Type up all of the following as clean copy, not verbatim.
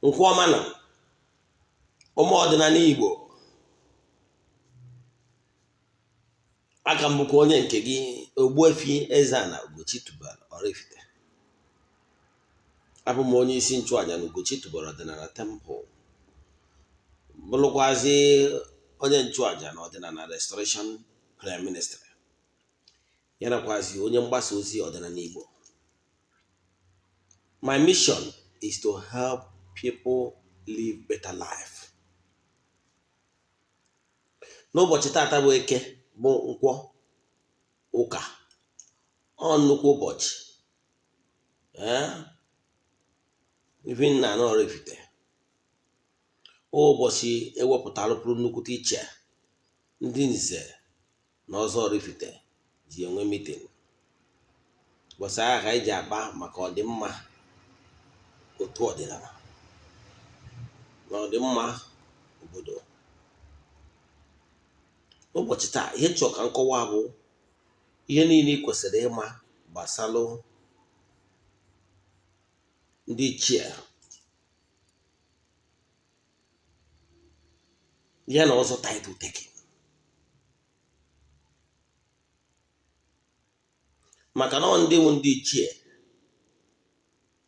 Nkwọ ọma na ụmụ ọdịnala Igbo, aka m bụkwa onye nke gị, Ogbuefi Eze-Ana Ugochi tubelu Oraifite. Abụ m onye isi nchụaja na Ugochi tubelu ọdịnala temple, bụrụkwazi onye nchụaja na ọdịnala restoration prayer ministry, ya nakwazi onye mgbasa ozi ọdịnala Igbo. My mission is to help people live better life. N'ụbọchị tata bụ Eke, bụ Nkwọ ụka, ọ nnukwu ụbọchị even na Oraifite, ụbọchị ewepụtara pụrụ nnukwute iche ndị nze na ọzọ Oraifite ji enwe meeting. Ụbọchị ahụ ka anyị ji akpa maka ọdịmma otu ọdịnala na ọdịmma obodo. Ụbọchị taa, ihe nchọ ka nkọwa bụ ihe niile ị kwesịrị ịma gbasalụ ndị ichie ya na ọzọ title taking, maka na ọ ndị wụ ndị ichie,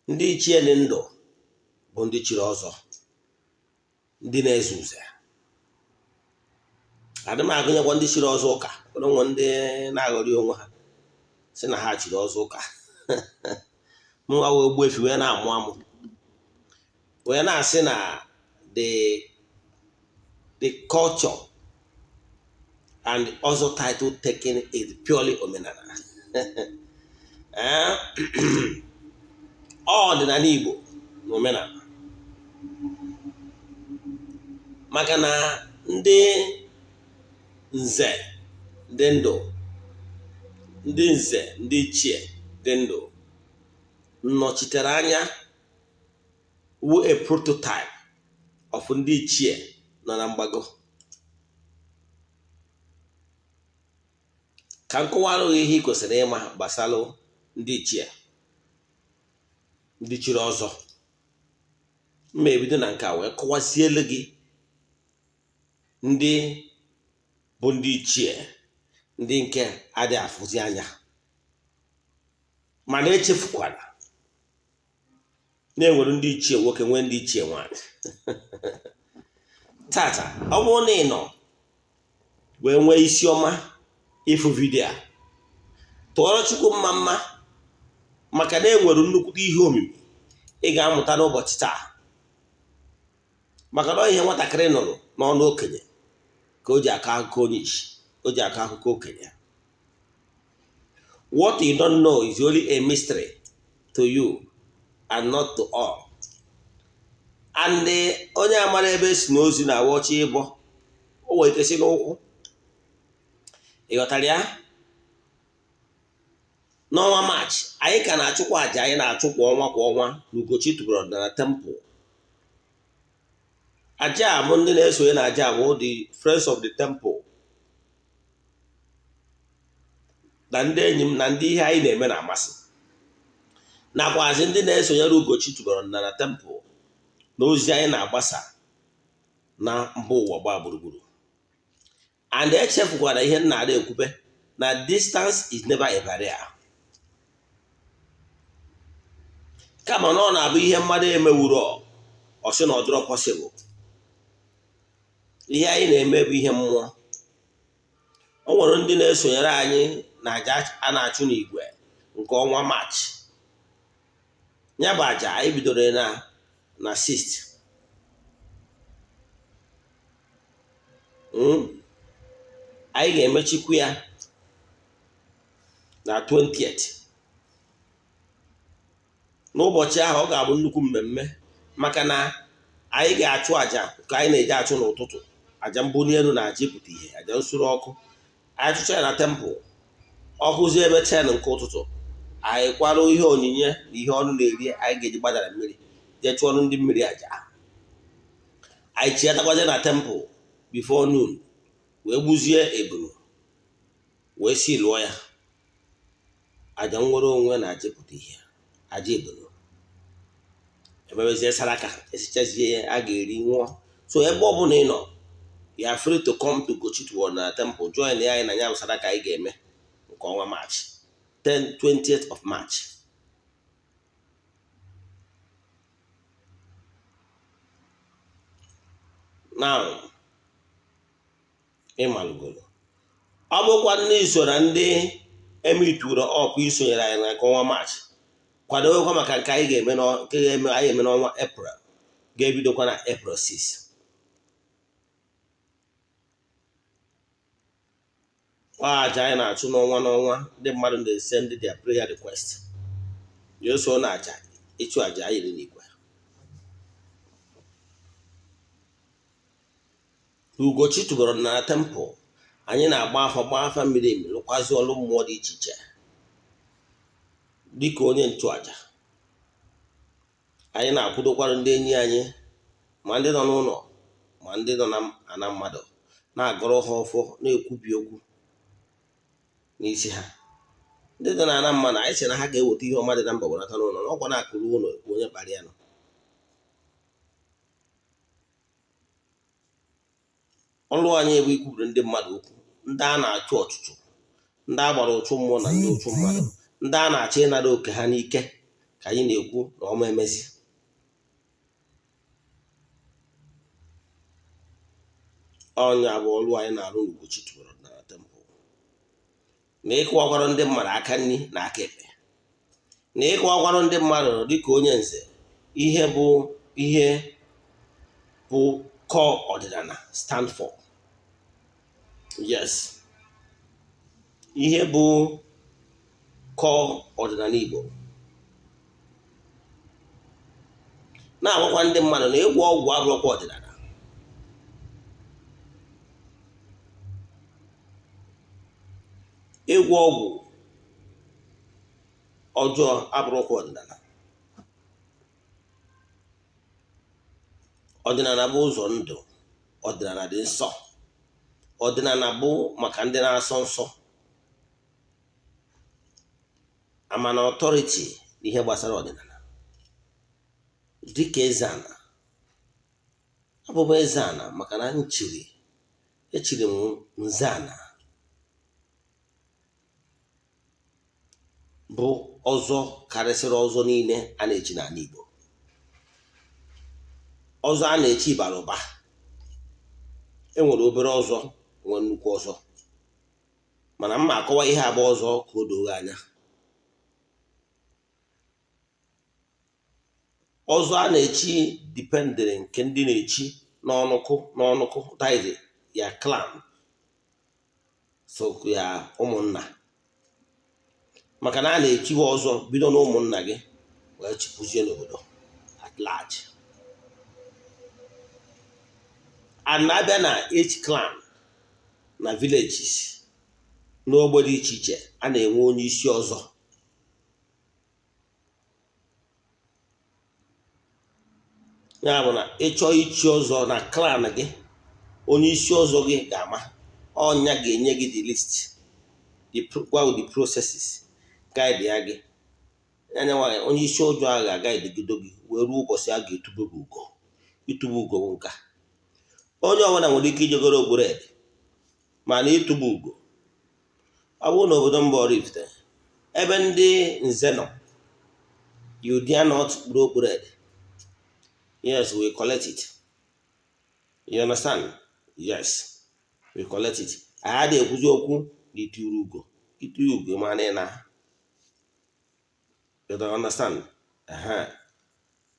ndị ichie dị ndụ bụ ndị chiri ọzọ, ndị na-eze uze. Adị m agụnyekwa ndị chiri ọzọ ụka, onwe ndị na-aghọrị onwe ha si na ha chiri ọzọ ụka. Mụnwa wee Ogbuefi wee na-amụ amụ wee na-asị na the culture and ọzọ title taking is purely omenala, ọ ọdịnala Igbo na omenala, maka na ndị nze dị ndụ, ndị nze, ndị ichie dị ndụ nọchitere anya, wu a prototype of ndị ichie nọ na mgbago. Ka m kọwara gị ihe ị kwesịrị ịma gbasara ndị ichie, ndị chiri ọzọ. Mma ebido na nke a wee kọwazielu gị ndị bụ ndị ichie, ndị nke adị afụzi anya. Mana echefukwala na-enwere ndị ichie nwoke, nwee ndị ichie nwaanyị. Tata, ọ bụrụ na ị nọ wee nwee isi ọma ịfụ video a, tụọrọ Chukwu mma mma, maka na enwere nnukwute ihe omimi ị ga-amụta n'ụbọchị taa, maka na ihe nwatakịrị nụrụ n'ọnụ okenye ka o ji akọ akụkọ onye isi, o ji akọ akụkọ okenye. What you don't know is only a mystery to you and not to all. And onye amara ebe esi n'ozu na-awa ọchị ịbọ, o nwere ike si n'ụkwụ. Ị ghọtara ya? N'ọnwa Maachị, anyị ka na-achụkwa àjà anyị na-achụ kwa ọnwa kwa ọnwa na Ugochi tubelu ọdịnala temple. Aja a bụ ndị na-esonye na aja bụ the friends of the temple na ndị enyi m na ndị ihe anyị na-eme na-amasị, nakwazi ndị na-esonyere Ugochi tubelu ọdịnala temple na ozi anyị na-agbasa na mba ụwa gbaa gburugburu. And echefukwara ihe m na-ada ekwube na distance is never a barrier, kama na ọ na-abụ ihe mmadụ emewuro, ọ sị na ọ dịrọ possible. Ihe anyị na-eme bụ ihe mmụọ. O nwere ndị na-esonyere anyị na aja a na-achụ n'igwe nke ọnwa Maachị. Ya bụ aja anyị bidoro na 6, anyị ga-emechikwu ya na 20th. N'ụbọchị ahụ, ọ ga-abụ nnukwu mmemme, maka na anyị ga-achụ àjà nke anyị na-eji achụ n'ụtụtụ, àjà mbuli elu na àjà ịpụta ihe, àjà nsure ọkụ. Anyị chụcha ya na temple, ọkụzie ebe 10 nke ụtụtụ, anyị kwara ihe onyinye na ihe ọnụ na-eri anyị ga-eji gbadara mmiri jee chụọrọ ndị mmiri àjà. Anyị chiatakwazie na temple before noon. Wee gbuzie ebulu, wee si lụọ ya aja nnwere onwe na aja pụta ihe, aja ebulu. Emebezie saraka, esichazie ya, a ga-eri nwụọ. So ebe ọ bụla ị nọ, you are free to come to Ugochi na temple, join ya anyị na ya bụ saraka anyị ga-eme nke ọnwa March 10, 20th of March. Now ịmalụgoro, ọ bụkwa ndị so na ndị emitụrụ ọkụ isonyere anyị na nke ọnwa March, kwadowekwa maka nke anyị ga-eme, nke ga-eme anyị eme n'ọnwa April, ga-ebidokwa na April 6. Aja anyị na-achụ n'ọnwa n'ọnwa, ndị mmadụ na-ese ndị their prayer request ya so na aja ịchụ aja anyị n'igwe. Ugochi tubelu na temple, anyị na-agba afa, gbaa afa miri emi, lụkwazi ọrụ mmụọ dị iche iche dịka onye nchụaja. Anyị na-akwụdokwara ndị enyi anyị, ma ndị nọ n'ụlọ ma ndị nọ na ana mmadụ, na-agọrọ ha ọfọ, na-ekwubi okwu n'isi ha. Ndị nọ na ana mmadụ, anyị sị na ha ga-eweta ihe ọma dị na mba wenata n'ụlọ, na ọkwa na-akụrụ ụlọ onye kpara ya nọ. Ọrụ anyị bụ ikwubiri ndị mmadụ okwu, ndị a na-achụ ọchụchụ, ndị a gbara ụchụ mmụọ na ndị ụchụ mmadụ, ndị a na-achọ ịnara oke ha n'ike, ka anyị na-ekwu na ọma emezi. Ọnya bụ ọrụ anyị na-arụ n'Ugochi tubelu na temple, na ịkụwakwara ndị mmadụ aka nri na aka ekpe, na ịkụwakwara ndị mmadụ dịka onye nze ihe bụ ihe bụ core ọdịnala stand for. Yes, ihe bụ core ọdịnala Igbo, na-agwakwa ndị mmadụ na ịgwọ ọgwụ abụrụkwa ọdịnala. Ịgwọ ọgwụ ọjọọ abụrụkwa ọdịnala. Ọdịnala bụ ụzọ ndụ, ọdịnala dị nsọ, ọdịnala bụ maka ndị na-asọ nsọ. Ama na authority n'ihe gbasara ọdịnala dịka eze ana. Abụ m eze ana maka na nchiri echiri m nze ana bụ ọzọ karịsịrị ọzọ niile a na-echi n'ala Igbo. Ọzọ a na-echi bara ụba. E nwere obere ọzọ, nwee nnukwu ọzọ, mana mma akọwa ihe abụọ ọzọ ka o doo anya. Ọzọ a na-echi dependịrị nke ndị na-echi n'ọnụkụ n'ọnụkụ, that is ya clan, so ya ụmụnna, maka na a na-echiwe ọzọ bido na ụmụnna gị wee chịpụzie n'obodo at large. And na-abịa na each clan na villages n'ogbe dị iche iche, a na-enwe onye isi ọzọ. Ya bụ na ịchọọ ichi ọzọ na clan gị, onye isi ọzọ gị ga-ama ọnya ga-enye gị the list, the gwa the processes, guide ya gị anya nwaanyị. Onye isi ọjọọ ahụ ga-agagido gị wee ruo ụbọchị a ga-etube gị ugo. Itube ugo bụ nka onye ọbụla nwere ike ijegoro okpuru ede, mana ịtụba ugo, ọ bụrụ na obodo mba Oraifite ebe ndị nze nọ, you dare not kpuru okpuru ede. Yes, we collect it, you understand? Yes, we collect it. Anyị adịghị ekwuzi okwu na ituru ugo, ituru ugo mana ị na, you don't understand.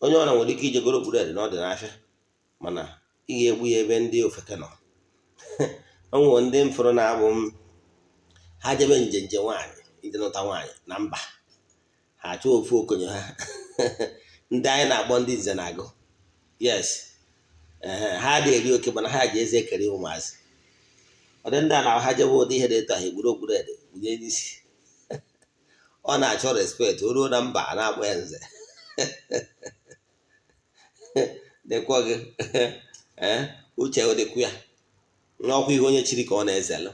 Onye ọra nwere ike ijegoro okpuru ede na ọ dị n'afịa, mana ị ga-egbu ya ebe ndị ofeke nọ. O nwere ndị mfụrụ na-abụ m ha jebe njenje nwaanyị, ije nụta nwaanyị na mba, ha achọ ofu okenye ha, ndị anyị na-akpọ ndị nze na-agụ. Yes, ha adịghị eri oke, mana ha ji eze ekere ụmụazị. Ọ dị ndị a na ha jebe ụdị ihe dị etu ahụ, egburu okpuru ede bunye n'isi. Ọ na-achọ respect. O ruo na mba a na-akpọ ya nze, dịkwa gị uche dịkwa ya. N'ọkwa ihe onye chiri ka ọ na-ezelụ.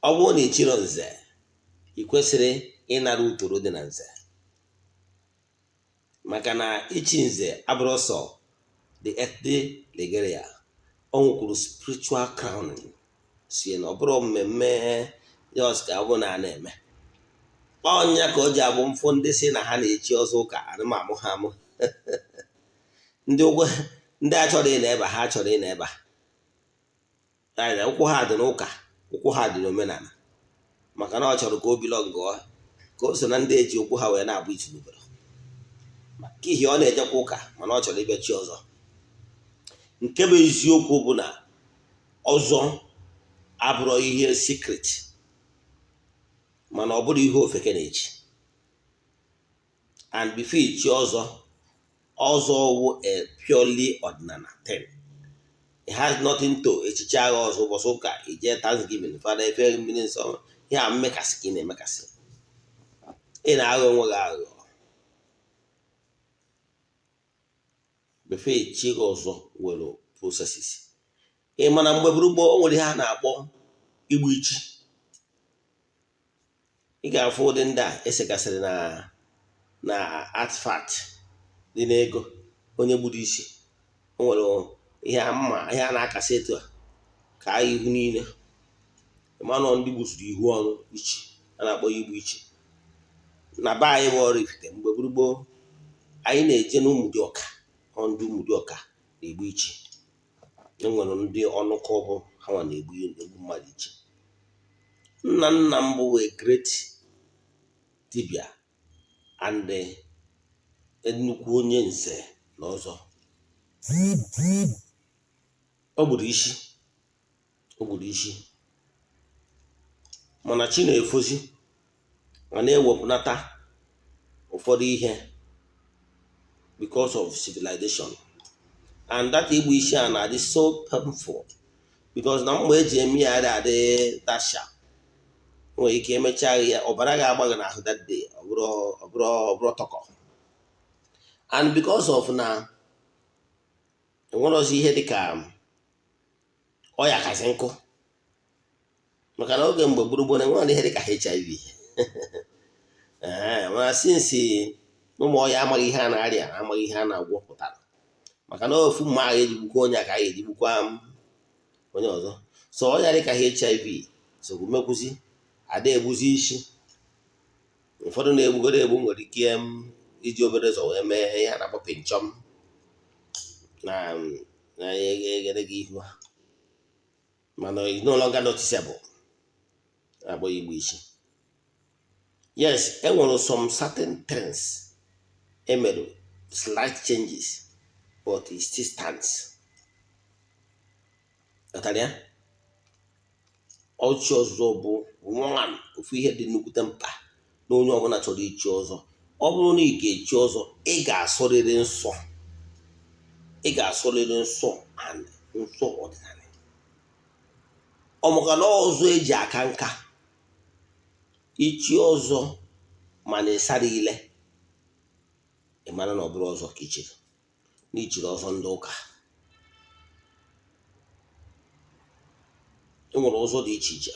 Ọ bụrụ na ị chiro nze, ị kwesịrị ịnara utoro dị na nze, maka na ichi nze abụrụ sọ the earthly regalia, o nwekwuru spiritual crowning. Si na ọ bụrụ mmemme jos ka ọ bụ na a na-eme ọnya ka o ji abụ mfụ ndị si na ha na-echi ọzọ ụka anụmamụ ha amụ ndị ụgwọ ndị a chọrọ ịna ebe ha chọrọ ịna ebe a, ụkwụ ha dị n'ụka, ụkwụ ha dị n'omenala, maka na ọ chọrọ ka o bilọngụọ ka o so na ndị eji ụkwụ ha wee na-abụ izu n'obodo. Maka ihe ọ na-ejekwa ụka, mana ọ chọrọ ịbịa chi ọzọ. Nke bụ eziokwu bụ na ọzọ abụrụ ihe secret, mana ọ bụrụ ihe ofeke na-echi. And before ichi ọzọ, ọzọ wụ a purely ọdịnala thing. It has nothing to echichi agha ọzọ. Ụbọchị ụka ije Thanksgiving, fada efe mmiri nsọ, ihe a mmekasị ka ị na-emekasị, ị na-aghọ onwe gị aghụghọ. Before ichi gị ọzọ nwere processes. Ị mana mgbe gburugburu o nwere ihe a na-akpọ igbu ichi. Ị ga-afụ ụdị ndị a esegasịrị na artifact dị n'ego onye gburu isi. O nwere ihe mma ihe a na-akasị etu a ka ihu niile manụ ndị gbusuru ihu ọnụ ichi a na-akpọ ya igbu ichi. Na be anyị bụ Oraifite, mgbe gburugburu anyị na-eje n'Ụmụdịọka, ndị Ụmụdịọka na-egbu ichi. E nwere ndị ọnụkọ bụ ha nwa na-egbu egbu mmadụ ichi. Nna nna m bụ a great dibia and nnukwu onye nze na ọzọ. O gburu isi, o gburu isi, mana chi na-efozi ma na-ewepụnata ụfọdụ ihe because of civilization. And that igbu isi a na-adị so painful because na mgbe eji eme ya adị that sharp. Nwere ike emechaa ya, ọbara ga-agba gị n'ahụ that day, ọ bụrụ tọkọ. And because of na enwerozi ihe dịka ọya kasị nkụ, maka na oge mgbe gburugburu enwere ihe dịka HIV. Ee, mana since ụmụ ọya amaghị ihe a na-arịa, amaghị ihe a na-agwọ pụtara, maka na ofu mma agha ejigbukwa onye a ka a ga-ejigbukwa onye ọzọ. So ọya dịka HIV sokwu mekwuzi ada egbuzi isi. Ụfọdụ na-egbugoro egbu nwere ike iji obere ụzọ wee mee ihe a na-akpọ pinchọm na eghere gị ihu ha, mana it's no longer noticeable. Akpọ ya igbu isi. Yes, e nwere some certain trends emere, slight changes, but it still stands. Ghọtara ya? Ọchị ọzọ bụ one ofu ihe dị nnukwute mkpa na onye ọbụla chọrọ ichi ọzọ. Ọ bụrụ na ị ga-echi ọzọ, ị ga-asọrịrị nsọ, ị ga-asọrịrị nsọ and nsọ ọdịnala. Ọ maka na ọzọ eji aka nka ichi ọzọ, mana ịsara ile, ị mara na ọ bụrụ ọzọ ka ichiri, na ichiri ọzọ ndị ụka. E nwere ụzọ dị iche iche.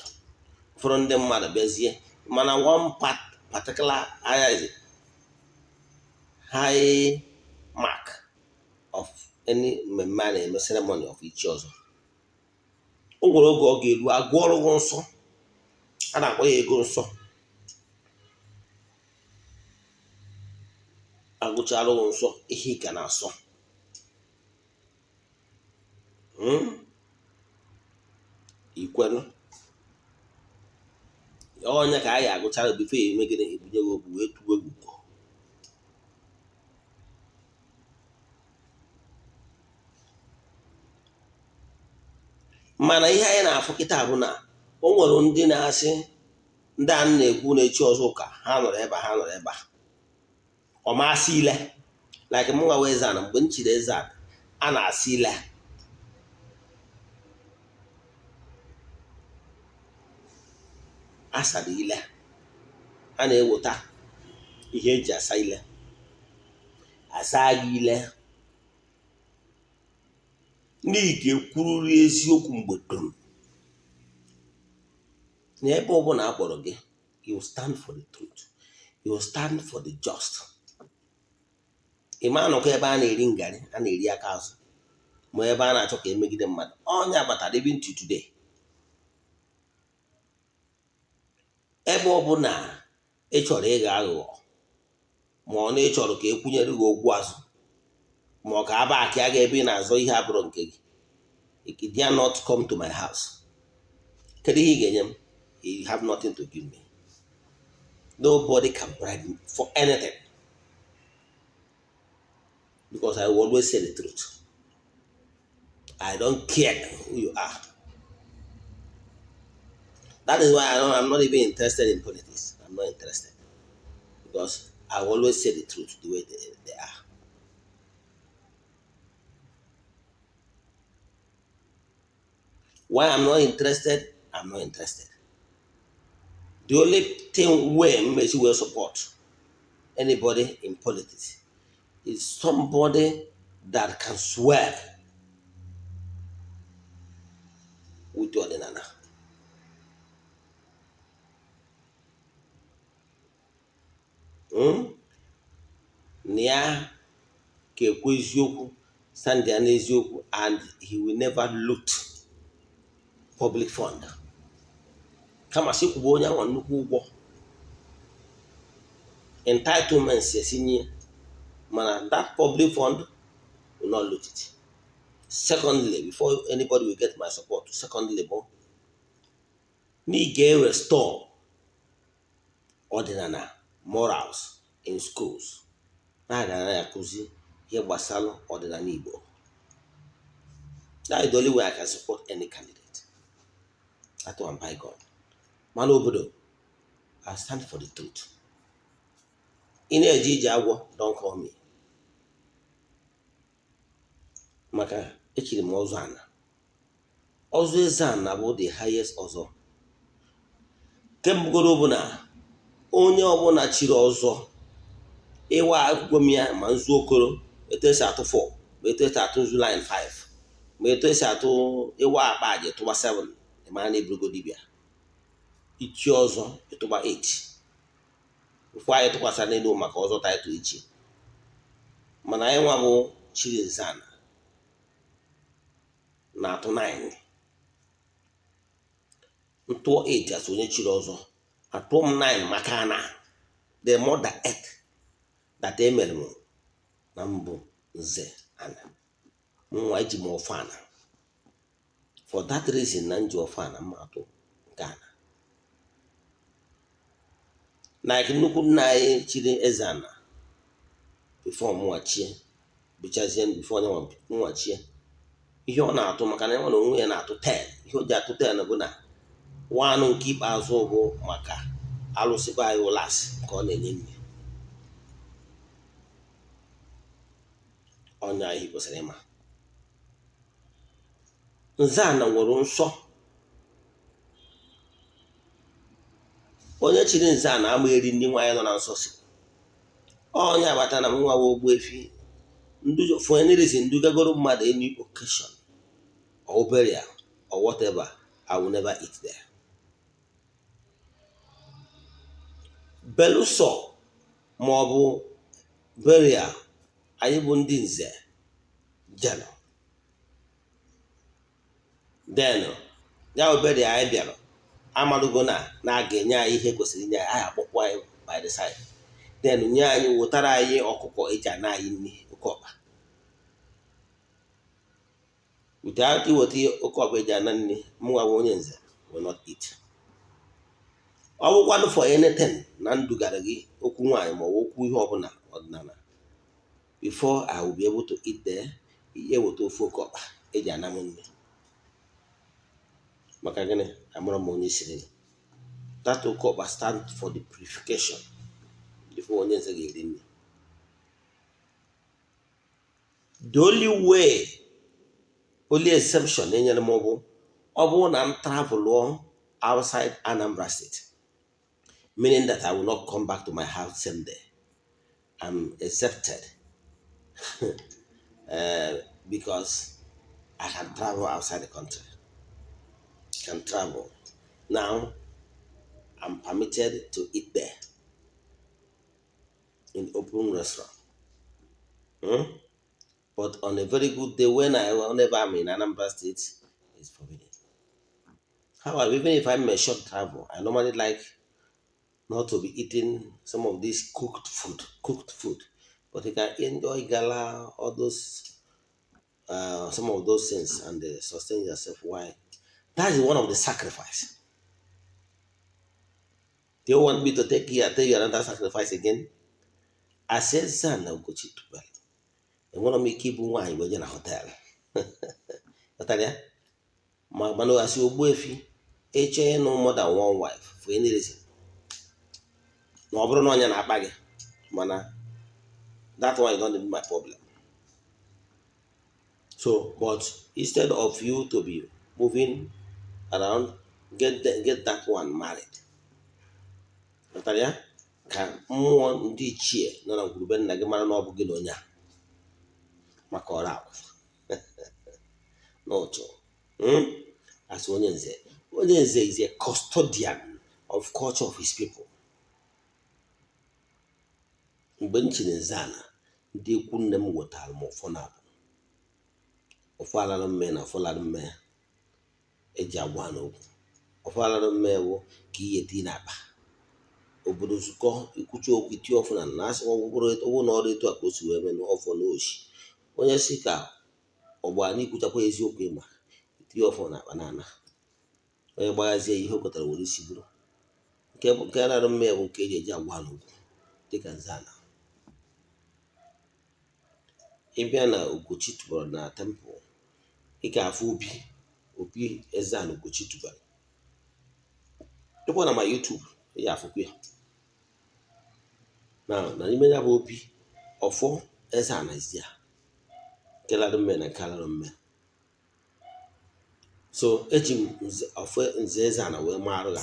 Ụfọdụ ndị mmadụ bịazie, mana one particular high mark of any mmemme a na-eme, ceremony of ichi ọzọ, o nwere oge ọ ga-eru agụọrụ gị nsọ a na-akpọ ya ego nsọ. Agụchara gị nsọ ihe ị ka na-asọ, ikwelu onye ka a ga-agụchara before emegide ebunye gị okwu wee tuwe gị ugo. Mana ihe anyị na-afụ kịta bụ na o nwere ndị na-asị ndị a na-ekwu na-echi ọzọ ụka ha nọrọ ebe ha nọrọ ebe a ọ masị ile like mụ nwa wee zana mgbe m chiri eze a na-asị ile asara ile a na-eweta ihe eji asa ile asa gị ile. Na ị ga-ekwurịrị eziokwu mgbe dum. Na ebe ọbụla a kpọrọ gị, you stand for the truth, you stand for the just. Ị ma anọkọ ebe a na-eri ngarị, a na-eri aka azụ, ma ebe a na-achọ ka emegide mmadụ. Onye abatara even to today, ebe ọbụla ị chọrọ ịghọ aghụghọ, ma ọ na ị chọrọ ka e kwunyere gị okwu azụ, ma ọ ka aba aka ga ebe ị na-azọ ihe abụrụ nke gị, you dare not come to my house. Kedu ihe ị ga-enye m? You have nothing to give me. Nobody can bribe me for anything, because I will always say the truth. I don't care who you are. That is why I'm not even interested in politics. I'm not interested, because I will always say the truth the way they are. Why I'm not interested? I'm not interested. The only thing where Mmesi will support anybody in politics is somebody that can swear with ọdịnala. Na ya ka ekwu eziokwu, stand ya n'eziokwu, and he will never loot public fund. Kama sị kwụba onye ahụ nnukwu ụgwọ entitlements esinye, mana that public fund will not loot it. Secondly, before anybody will get my support, secondly bụ na ị ga-restore ọdịnala morals in schools, na a ga na-akụzi ihe gbasara ọdịnala Igbo. That is the only way I can support any candidate. That one, by God. Mana obodo, I stand for the truth. Ị na-eje ije agwọ, don't call me, maka echiri m ọzọ ana. Ọzọ eze ana bụ the highest ọzọ. Kembụgoro bụ na onye ọbụla chiri ọzọ, ịwa akwụkwọ m ya, ma nzu okoro etu esi atụ 4, ma etu esi atụ nzu line 5, ma etu esi atụ ịwa akpa aja tụba 7, ma na eburugo dibịa. Ichi ọzọ, ịtụba 8. Ofu anyị tụkwasara n'elu maka ọzọ title ichi, mana anyị nwa bụ chiri nze ana na-atụ 9. Ntụọ 8 as onye chiri ọzọ, atụọ m 9, maka na the mother earth that emere m na mbụ nze ana nwa eji m ọfọ ana. For that reason na nji ọfọ ana m atụ nke ana. Like nnukwu nna anyị chiri eze ana before mụnwa chie, bichazie before onye nwa chie, ihe ọ na-atụ, maka na ya na onwe ya na-atụ 10. Ihe o ji atụ 10 bụ na nwanụ nke ikpeazụ bụ maka alụsị be anyị ụlasị ka ọ na-enye nri. Ọnya ihe kwesịrị ịma, nze ana nwere nsọ. Onye chiri nze ana ama eri ndị nwaanyị nọ na nsọ si onye agbata na m nwa Ogbuefi. For any reason ndugagoro mmadụ any occasion or burial or whatever, I will never eat there, belụsọ ma ọ bụ burial anyị bụ ndị nze jere. Then ya bụ burial anyị bịara, amarụgo na a ga-enye anyị ihe kwesịrị inye anyị, anyị akpọkwa anyị by the side, then nye anyị, wụtara anyị ọkụkọ eji ana anyị nri, oke ọkpa. Without iweta oke ọkpa eji ana nri, mụnwa bụ onye nze will not eat. Ọ bụkwanụ for anything na ndugara gị okwu nwaanyị ma ọ bụ okwu ihe ọbụla ọdịnala, before I will be able to eat there, ihe weta ofe oke ọkpa eji ana m nri. Maka gịnị? Amara m onye siri that oke ọkpa stand for the purification before onye nze ga-eri nri. The only way, only exception enyere m bụ ọ bụrụ na m travel outside Anambra State, meaning that I will not come back to my house same day. I'm accepted because I can travel outside the country. Can travel. Now, I'm permitted to eat there in open restaurant. Hmm? But on a very good day, whenever I'm in Anambra State, it's forbidden. However, even if I'm a short travel, I normally like not to be eating some of this cooked food. But you can enjoy gala, all those, some of those things, and sustain yourself. Why? That is one of the sacrifice. Do you want me to take you and tell you another sacrifice again? I said, Zan na Ugochi tubelu. Enwere m ike ịbụ nwaanyị wee je na hotel. Ghọtara ya? Ma mana asị Ogbuefi ịchọ ịnụ more than one wife for any reason. Na ọ bụrụ na onye na-akpa gị, mana that one is not my problem. So, but instead of you to be moving around, get that one married. Ghọtara ya? Ka mmụọ ndị ichie nọ na ngwurube nna gị mara na ọ bụ gị na onye a maka ọrụ akwụ n'ụtụ. As onye nze, onye nze is a custodian of culture of his people. Mgbe m chiri nze ala, ndị ikwu nne m wetara m ọfọ na abụ ọfọ alara mme na ọfọ lara mme eji agwa ha n'okwu. Ọfọ alara mme bụ ka ihe tii n'akpa obodo zukọ ikwuchi okwu itinye ọfọ na asị ọbụrụ na ọrụ etu a ka o si wee mee n'ọfọ n'oshi onye si ka ọgba na ikwuchakwa eziokwu ịma itinye ọfọ n'akpa na ana onye gbaghazie ihe o kwetara were isi bụrụ nke bụ nke lara mme bụ nke eji eji agwa ha n'okwu dịka nze ala. Ị bịa na Ugochi tubelu na temple, ị ga-afụ obi Eze-Ana Ugochi tubelu. Ịkwa na ma YouTube, ị ga-afụkwa ya na n'ime ya bụ obi ọfọ Eze-Ana is there, nke lara mme na nke lara mme. So eji m ọfọ nze Eze-Ana wee marụ ya.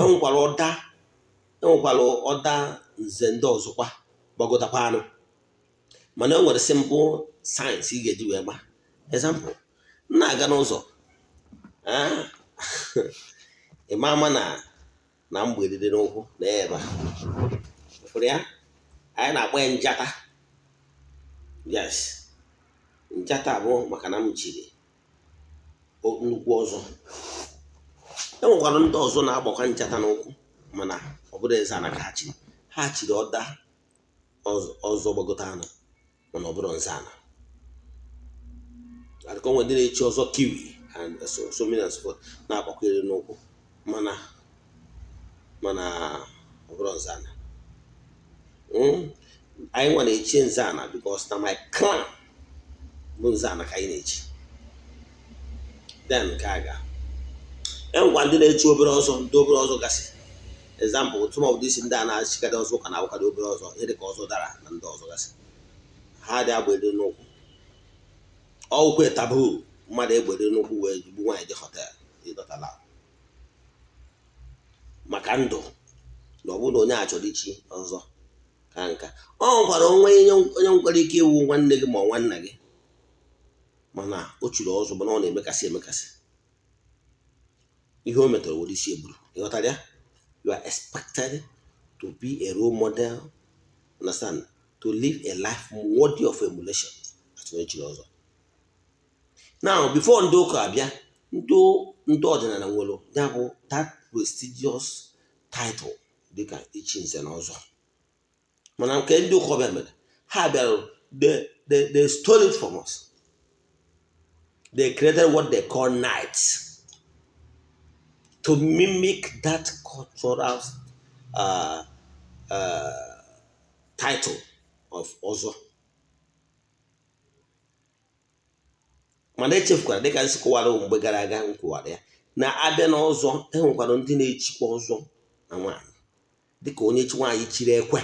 Enwekwara ọda nze ndị ọzọkwa gbagotakwa anụ, mana e nwere simple signs ị ga-eji wee ma. Example, m na-aga n'ụzọ, ị ma ama na mgbede dị n'ụkwụ na ebe a fụrụ ya, anyị na-akpọ ya njata. Yes, njata bụ maka na m chiri nnukwu ọzọ. E nwekwara ndị ọzọ na-agbakwa njata n'ụkwụ, mana ọ bụrụ eze ana ka ha chiri. Ha chiri ọda ọzọ gbagote anụ, mana ọ bụrụ nze ana. Adịka onwe ndị na-echi ọzọ kiwi and so many and so forth na-agbakwere n'ụkwụ, mana ọ bụrụ nze ana. Anyị nwa na-echi nze ana because na my clan bụ nze ana ka anyị na-echi. Then nke a ga enwekwa ndị na-echi obere ọzọ, ndị obere ọzọ gasị. Example, some of these ndị a na-achịkarị ọzọ ụka na-awụkarị obere ọzọ, ihe dịka ọzọ dara na ndị ọzọ gasị. Ha dị agba elu n'ụkwụ ọgwụkwa taboo mmadụ egbere n'ụkwụ wee gbu nwaanyị dị hotel ịdọtala maka ndụ na ọ bụrụ na onye a chọrọ ichi ọzọ ka nka ọ nwekwara onwe onye nwekwara ike iwu nwanne gị ma ọ nwanna gị, mana o chiri ọzọ, mana ọ na-emekasị emekasị ihe o metara were isi eburu. Ịghọtara ya? You are expected to be a role model, understand, to live a life worthy of emulation as onye chiri ọzọ. Now, before ndị ụka abịa, ndị ọdịnala nwere ya bụ that prestigious title dịka ichi nze na ọzọ, mana nke ndị ụka ọbịa mere ha bịara, they stole it from us. They created what they call knights to mimic that cultural title of ọzọ. Mana echefukwara, dịka nsi kụwara mgbe gara aga m kwụwara ya, na abịa n'ọzọ, enwekwara ndị na-echikwa ọzọ na nwaanyị, dịka onye chi nwaanyị chiri ekwe.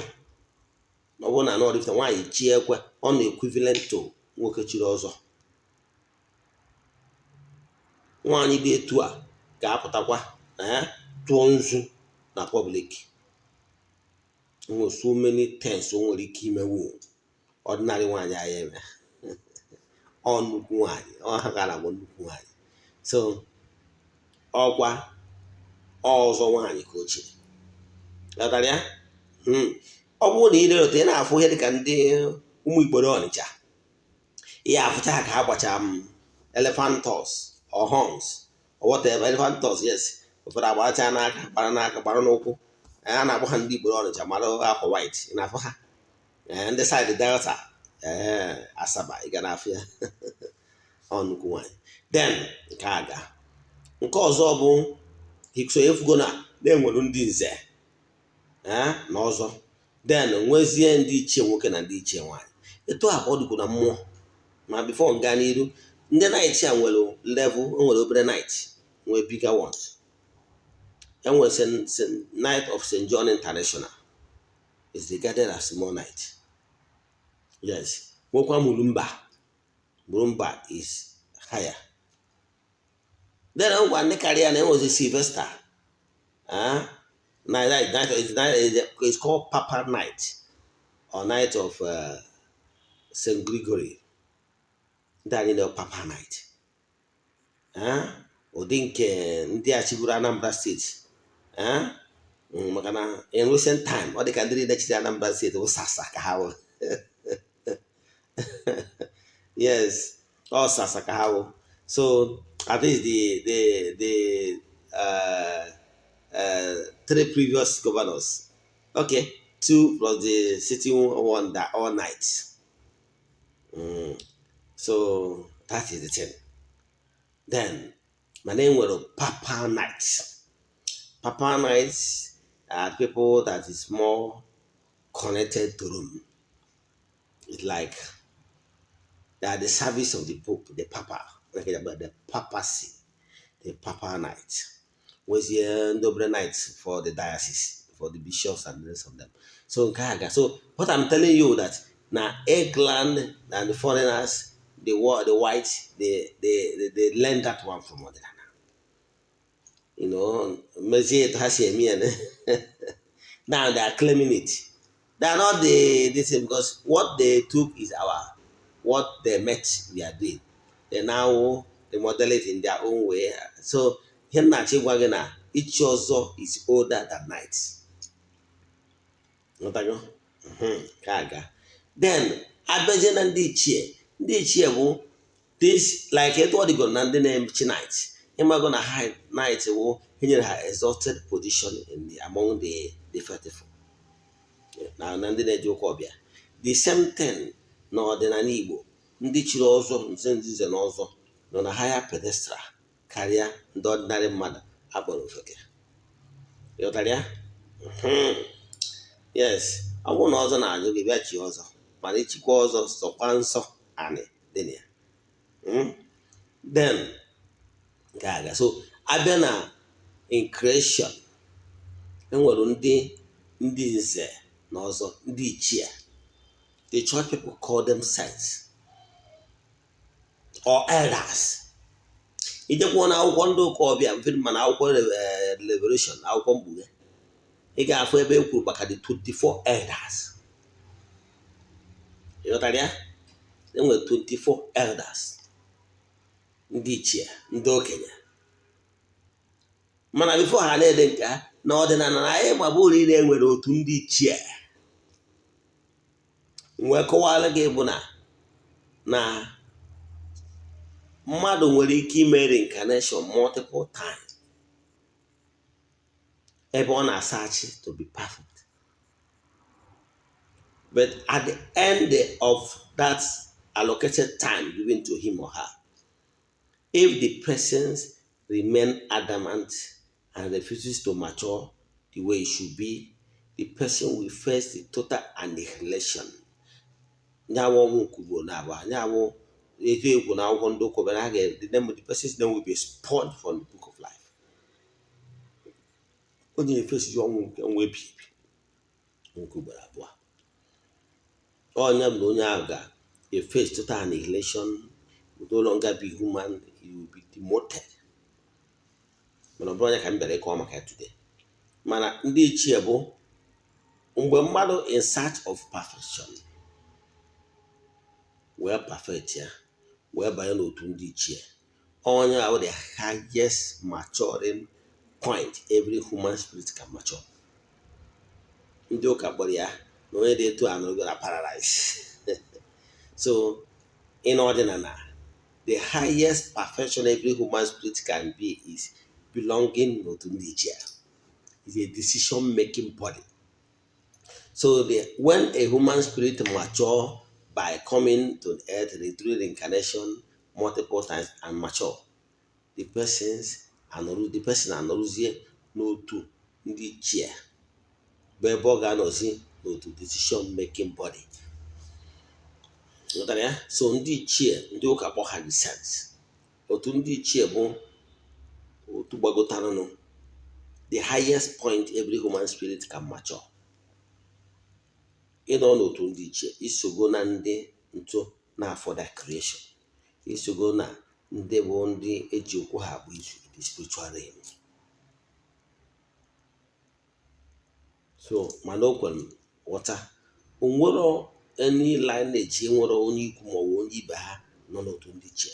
Ọ bụrụ na Oraifite nwaanyị chie ekwe, ọ na equivalent to nwoke chiri ọzọ. Nwaanyị dị etu a ga-apụtakwa na ya tụọ nzu na public. Enwere so many things o nwere ike imewu ordinary nwaanyị anyị eme. Ọ nnukwu nwaanyị, ọ ha gara bụ nnukwu nwaanyị. So ọkwa ọzọ nwaanyị ka o chiri. Ghọtara ya? Ọ bụrụ na ị lere, ị na-afụ ihe dịka ndị ụmụ Igboro Ọnịcha, ihe afụcha ha ka ha gbacha m elephant tusk or horns or whatever, elephant tusk, yes. Ụfọdụ agbaracha n'aka, gbara n'aka, gbara n'ụkwụ. A na-akpọ ha ndị Igboro Ọnịcha, mara akwa white. Ị na-afụ ha ndị side Delta, ee, Asaba, ị ga na-afụ ya. Ọ nnukwu nwaanyị. Then nke a ga nke ọzọ bụ so efugo na na-enwere ndị nze na ọzọ, then nwezie ndị ichie nwoke na ndị ichie nwaanyị. Etu a ka ọ dịkwu na mmụọ. Ma before gaa n'iru, ndị knight a nwere level. Enwere obere knight, nwee bigger ones. Enwere Knight of St. John International is regarded as small knight, yes. Nwekwa Mulumba. Mulumba is higher. Then ngwa ndị karịa na enwezi Sylvester night, night, night, is called Papa Knight or Knight of St. Gregory. Ndị a niile Papa Knight. Ụdị nke ndị a chịburu Anambra Steeti, maka na in recent time ọ dị ka ndị niile chịrị Anambra Steeti bụ sasa ka ha bụ. Yes, ọ sasa ka ha bụ. So at least the three previous governors, okay, two plus the sitting one, that all knights. So that is the thing. Then mana enwere Papa Knights. Papa Knights are people that is more connected to Rome. It's like they are the service of the Pope, the Papa, like the papacy, the Papa Knight. Nwezie ndị obere knights for the diocese, for the bishops and the rest of them. So nke a ga. So what I'm telling you that na England and the foreigners, the white, they learn that one from ọdịnala. Mezie etu ha si eme ya. Now they are claiming it. They are not the this thing, because what they took is our what they met we are doing. They now they model it in their own way. So ihe m na-achọ ịgwa gị na ichi ọzọ is older than knight. Nghọtago? Ka aga. Then abịazie na ndị ichie. Ndị ichie bụ this, like etu ọ dịgoro na ndị na-echi knight. Ịmago na ha knight wụ enyere ha exalted position among the faithful na ndị na-eje ụka ọbịa. The same thing na ọdịnala Igbo, ndị chiri ọzọ, nze nze na ọzọ nọ na higher pedestal karịa ndị ordinary mmadụ akpọrọ ofeke. Ịghọtara ya? Yes, ọ bụrụ na ọzọ na-ajụ gị, bịa chi ọzọ, mana ichikwa ọzọ, sọkwa nsọ anị dị na ya. Then nke a ga. So abịa na in creation, enwere ndị nze na ọzọ, ndị ichie. The church people call them saints or elders. Ijekwuo na akwụkwọ ndị ụka ọbịa mfe, mana akwụkwọ Revelation, akwụkwọ Mkpughe, ị ga-afụ ebe e kwuru maka the 24 elders. Ịghọtara ya? Enwere 24 elders, ndị ichie, ndị okenye. Mana before ha na-ede nke ha na ọdịnala na anyị ma bụ niile, enwere otu ndị ichie wee kọwara gị bụ na mmadụ nwere ike ime reincarnation multiple times ebe ọ na-asachi to be perfect, but at the end of that allocated time given to him or her, if the persons remain adamant and refuses to mature the way it should be, the person will face the total annihilation. Nyawo ọnwụ nke ugboro na abụọ nyawo etu ekwu na akwụkwọ ndị ụka bịara, the name of the person's name will be expunged from the book of life. Onye na-efesi ọnwụ nke nwa ebi ebi nke ugboro abụọ, onye bụ na onye ahụ ga-eface total annihilation, will no longer be human, he will be demoted. Mana ọ bụrụ onye ka m bịara ịkọwa maka ya today. Mana ndị ichie bụ mgbe mmadụ in search of perfection wee perfect ya. Wee banye n'otu ndị ichie. Onye ahụ, the highest maturing point every human spirit can mature. Ndị ụka kpọrọ ya na onye dị etu a nọrọ na paradise. So in ọdịnala, the highest perfection every human spirit can be is belonging n'otu ndị ichie, is a decision making body. So when a human spirit mature by coming to earth through reincarnation multiple times and mature, the person anọrụzie n'otu ndị ichie, bụ ebe ọ ga-anọzi n'otu decision making body. Ghọtara ya? So ndị ichie, ndị ụka kpọ ha the saints. Otu ndị ichie bụ otu gbagotaranụ, the highest point every human spirit can mature. Ịnọ n'otu ndị ichie, isogo na ndị ntụ na-afọ that creation, isogo na ndị bụ ndị eji okwu ha abụ izu in the spiritual realm. So mana o kwere m ghọta, onwero any lineage nwere onye ikwu ma ọ bụ onye ibe ha nọ n'otu ndị ichie.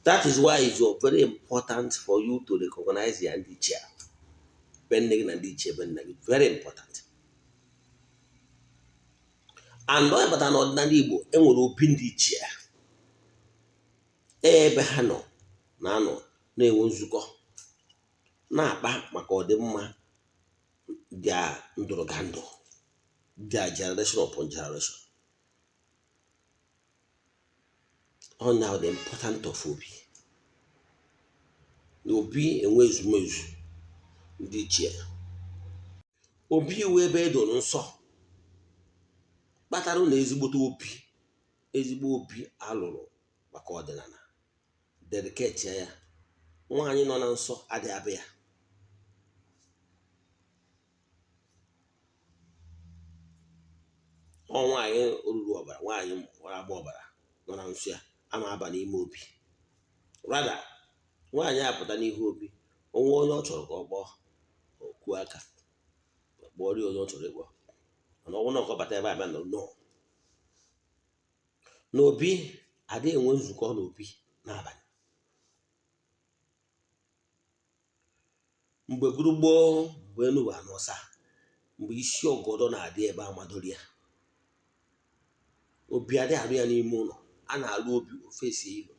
That is why it's very important for you to recognize ya ndị ichie be nne gị na ndị ichie be nna gị. Very important. And onye batara n'ọdịnala Igbo, enwere obi ndị ichie, ebe ha nọ na-anọ na-enwe nzukọ, na-akpa maka ọdịmma their ndụrụgandụ, their generation upon generation. Ọ now the important of obi na obi enwe ezumezu ndị ichie. Obi iwu ebe edoro nsọ kpatara na ezigbote obi, ezigbo obi alụrụ maka ọdịnala, dedicate ya, nwaanyị nọ na nsọ adịghị abịa ya. Ọ nwaanyị oruru ọbara, nwaanyị gbara agba ọbara nọ na nsọ ya ama aba n'ime obi. Rather, nwaanyị apụta n'ihu obi, onwe onye ọ chọrọ ka ọ kpọọ, okwu aka kpọrọ ya onye ọ chọrọ ịkpọ. Mana ọ bụrụ na ọ kọbata ebe a bịa nọrọ, no. N'obi adịghị enwe nzukọ n'obi n'abalị. Mgbe gburugboo, mgbe enu bụ anọsa, mgbe isi ọgọdọ na-adị ebe amadori ya, obi adịghị arụ ya n'ime ụlọ. A na-alụ obi ofesi ilo,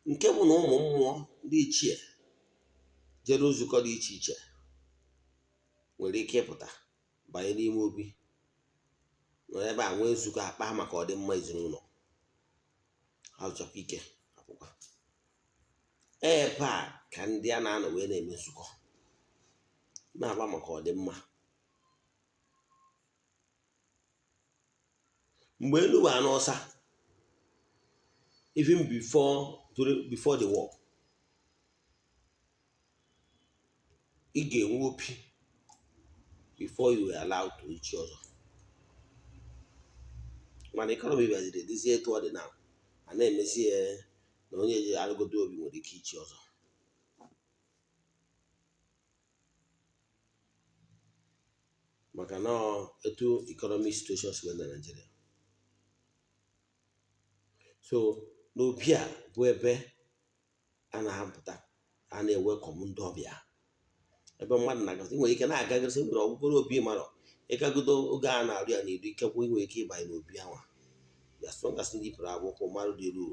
nke bụ na ụmụ mmụọ ndị ichie jere nzukọ dị iche iche nwere ike ịpụta banye n'ime obi, nọ ebe a nwee nzukọ, akpa maka ọdịmma ezinụlọ ha, zụchakwa ike akwụkwọ. Ebe a ka ndị a na-anọ wee na-eme nzukọ, na-agba maka ọdịmma. Mgbe elu bụ anụ ọsa, even before, during, before the war, ị ga-enwe obi before you were allowed to ichi ọzọ. Mana economy bịaziri dịzie etu ọ dị na a na-emezi ya na onye ji arụgodo obi nwere ike ichi ọzọ. Maka na etu economic situations wee na Nigeria. So n'obi a bụ ebe a na-apụta, a na-ewekọm ndị ọbịa, ebe mmadụ na-agasị nwere ike na-agagasị, nwere ọgwụgwọrọ obi marọ ịgagodo oge a na-arụ ya n'iru. Ikekwe nwere ike ịbanye n'obi anwa as long as ndị pụrụ akwụkwọ mmadụ dị uru,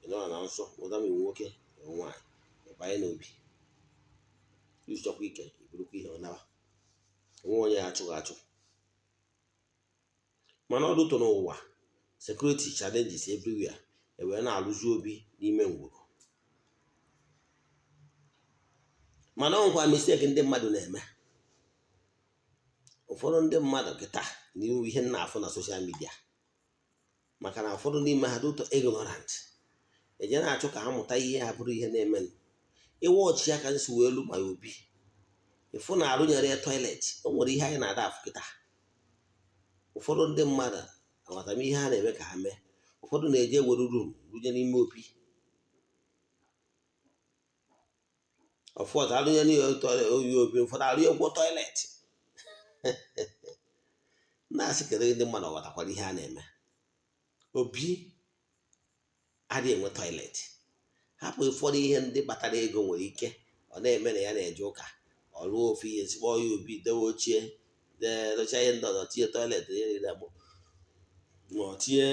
ị nọrọ na nsọ ụda, ma nwoke ma nwaanyị, ịbanye n'obi, izuchakwa ike, iburukwa ihe ọ nawa, onwe onye ya achụghị achụ. Mana ọ dụtụ n'ụwa, security challenges everywhere, ewee na-arụzi obi n'ime ngwuru. Mana ọ nkwa mistake ndị mmadụ na-eme. Ụfọdụ ndị mmadụ kịta n'ihu ihe m na-afụ na social media, maka na ụfọdụ n'ime ha dụtụ ignorant, eje na-achọ ka ha mụta ihe ha bụrụ ihe na-eme. Iwe ọchị ya ka nsi wee elu ma ya obi ịfụ na arụnyere ya toilet. O nwere ihe anyị na-ada afụ kịta. Ụfọdụ ndị mmadụ aghọtara ihe ha na-eme ka ha mee. Ụfọdụ na-eje were room rụnye n'ime obi. Ụfọdụ arụnye oyi obi, ụfọdụ arụnyekwo toilet. Na-asị, kedu ndị mmadụ ghọtakwara ihe a na-eme? Obi adịghị enwe toilet. Hapụ ụfọdụ ihe ndị kpatara ego nwere ike ọ na-eme na ya na-eje ụka, ọ rụọ ofu ihe zikpọọ ya obi, dewe ochie, docha ihe ndị ọzọ, tinye toilet, ihe niile agbụ, ma ọ tinye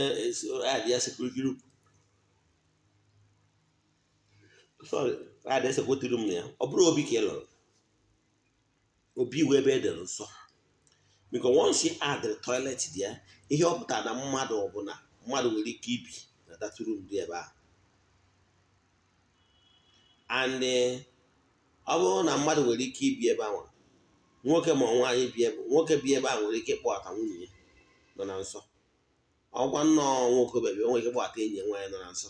adị ya security room, sorry, adị security room na ya. Ọ bụrụ obi ka ị lụrụ, obi wee ebe edere nsọ, because once you add the toilet there, ihe ọ pụtara na mmadụ ọbụla mmadụ nwere ike ibi na that room dị ebe ahụ. And ọ bụrụ na mmadụ nwere ike ibi ebe ahụ, nwoke ma nwaanyị bi ebe, nwoke bi ebe ahụ nwere ike ịkpọghata nwunye ya nọ na nsọ. Ọgwa nnọọ nwoke bebi, o nwere ike ịkpọghata enyi ya nwaanyị nọ na nsọ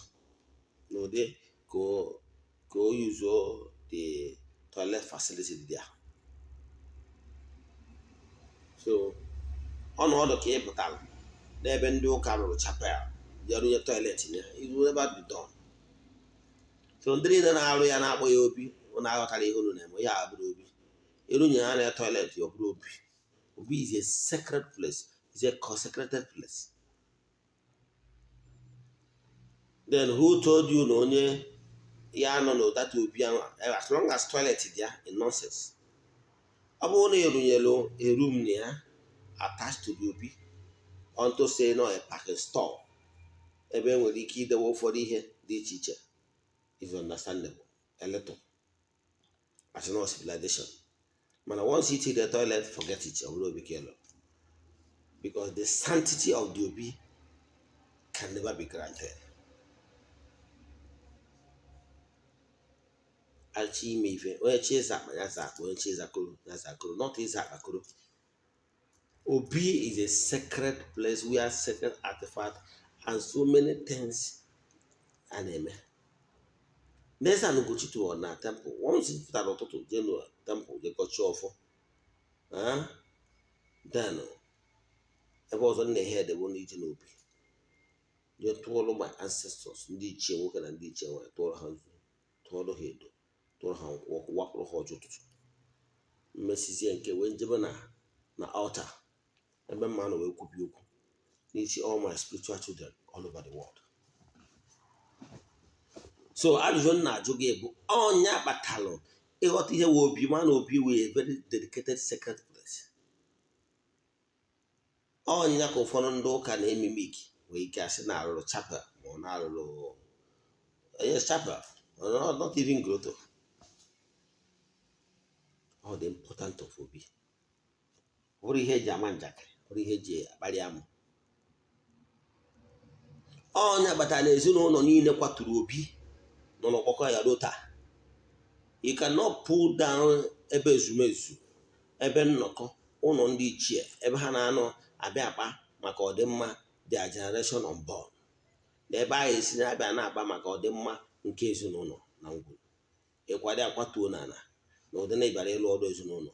n'ụdị ka o yuzuo the toilet facility dị there. So ọnọdụ ka ị pụtara n'ebe ndị ụka rụrụ chapel bịa rụnye toilet ya, it will never be done. So ndị niile na-arụ ya na-akpọ ya obi, unu aghọtara ihe unu na-eme. Ya abụrụ obi, ịrụnye ha na toilet, ya ọ bụrụ obi. Obi is a sacred place, is a consecrated place. Then who told you na onye ya nọ n'ụdata obi ahụ, as long as toilet dị ya, in nonsense. Ọ bụrụ na ịrụnyelu a room na ya attached to the obi, unto say no a parking store ebe e nwere ike idewe ụfọdụ ihe dị iche iche, is understandable a little as no civilization. Mana once you hit the toilet, forget it, ọ bụrụ obi ka ị lụrụ, because the sanctity of the obi can never be granted. Achọ ime ife, onye chi ịza akpa ya za akpa, onye chi ịza koro ya za koro, not ịza akpa koro. Obi is a sacred place where sacred artifact and so many things a na-eme. N'eze Ugochi tụrụ na temple, once ị pụtara ụtụtụ jee na temple jee gọchie ọfọ, then ebe ọzọ m na-ehe edebe na ije n'obi jee tụọrọ my ancestors, ndị ichie nwoke na ndị ichie nwaanyị, tụọrọ ha nzu, tụọrọ ha edo, tụọrọ ha nkwụ ọkụ, wakpụrụ ha ọjị ụtụtụ. Mmesizie nke wee njebe na altar ebe mma nọ wee kwubi okwu n'isi all my spiritual children all over the world. So ajụjụ m na-ajụ gị bụ, ọnya kpatalụ ịghọta ihe wee obi ma na obi wee very dedicated sacred place. Ọnya ka ụfọdụ ndị ụka na-emimik nwee ike asị na arụrụ chapel ma ọ na-arụrụ yes chapel, not even grotto. Ọ dị important of obi, ọ bụrụ ihe eji ama njakịrị, ọ bụrụ ihe eji akparị amụ. Ọnya kpatara na ezinụlọ niile kwaturu obi nọ n'ọkpọkọ ya ruo taa. You cannot pull down ebe ezumezu, ebe nnọkọ ụlọ ndị ichie, ebe ha na-anọ abịa akpa maka ọdịmma their generation unborn, na ebe ahụ esi na-abịa na-akpa maka ọdịmma nke ezinụlọ na ngwuru. Ịkwado akwatuo n'ala na ụdị na ịbịara ịlụ ọrụ ezinụlọ,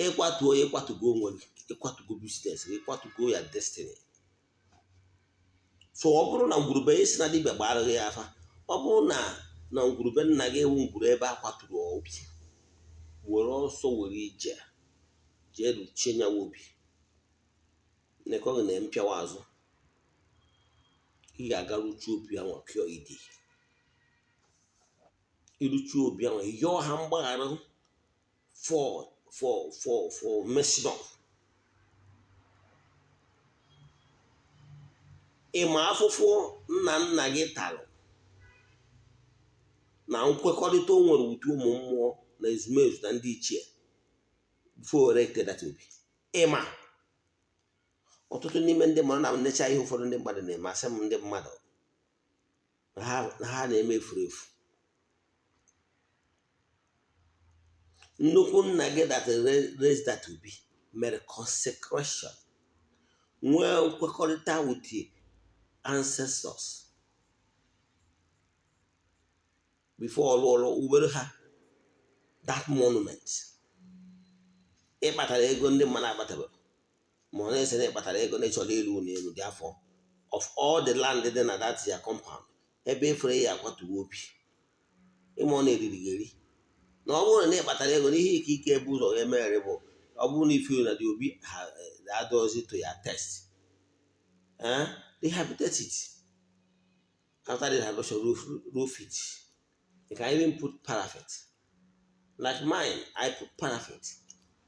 ịkwatuo ya, ịkwatugo onwe gị, ịkwatugo business gị, ịkwatugo ya destiny. So ọ bụrụ na ngwurube isi na dibịa gbara gị afa, ọ bụrụ na na ngwurube nna gị ewu ngwuru ebe a kwaturu obi, were ọsọ were ije jee ruchie nyawa obi, nekọ gị na mpịawa azụ, ị ga-aga ruchie obi ahụ pịọ idi iruchie obi ahụ, yọọ ha mgbaghara for messing up. Ịma afụfụ nna nna gị talụ na nkwekọrịta o nwere ụdị ụmụ mmụọ na ezumezu na ndị ichie before erected that obi. Ịma ọtụtụ n'ime ndị mmadụ na-enecha ihe ụfọdụ ndị mmadụ na-eme, asị m ndị mmadụ na ha na-eme efuru efu. Nnukwu nna gị that raised that obi mere consecration, nwee nkwekọrịta with the ancestors before ọlụ ọlụ wubere ha that monument. Ịkpatara ego ndị mmadụ akpatabeghị, ma ọ na-ese na ịkpatara ego na ịchọrọ ịlụ ụlọ elu dị afọ of all the land dị na that ya compound, ebe efere ya akwatuwo obi, ịma ọ na-eriri gị eri. Na ọ bụrụ na ịkpatara ego n'ihe ike ike ebe ụzọ ya emeghere bụ ọ bụrụ na ife na the obi ha adọzi to ya test. Rehabilitate it. After the rehabilitation, roof it. You can even put parapet. Like mine, I put parapet.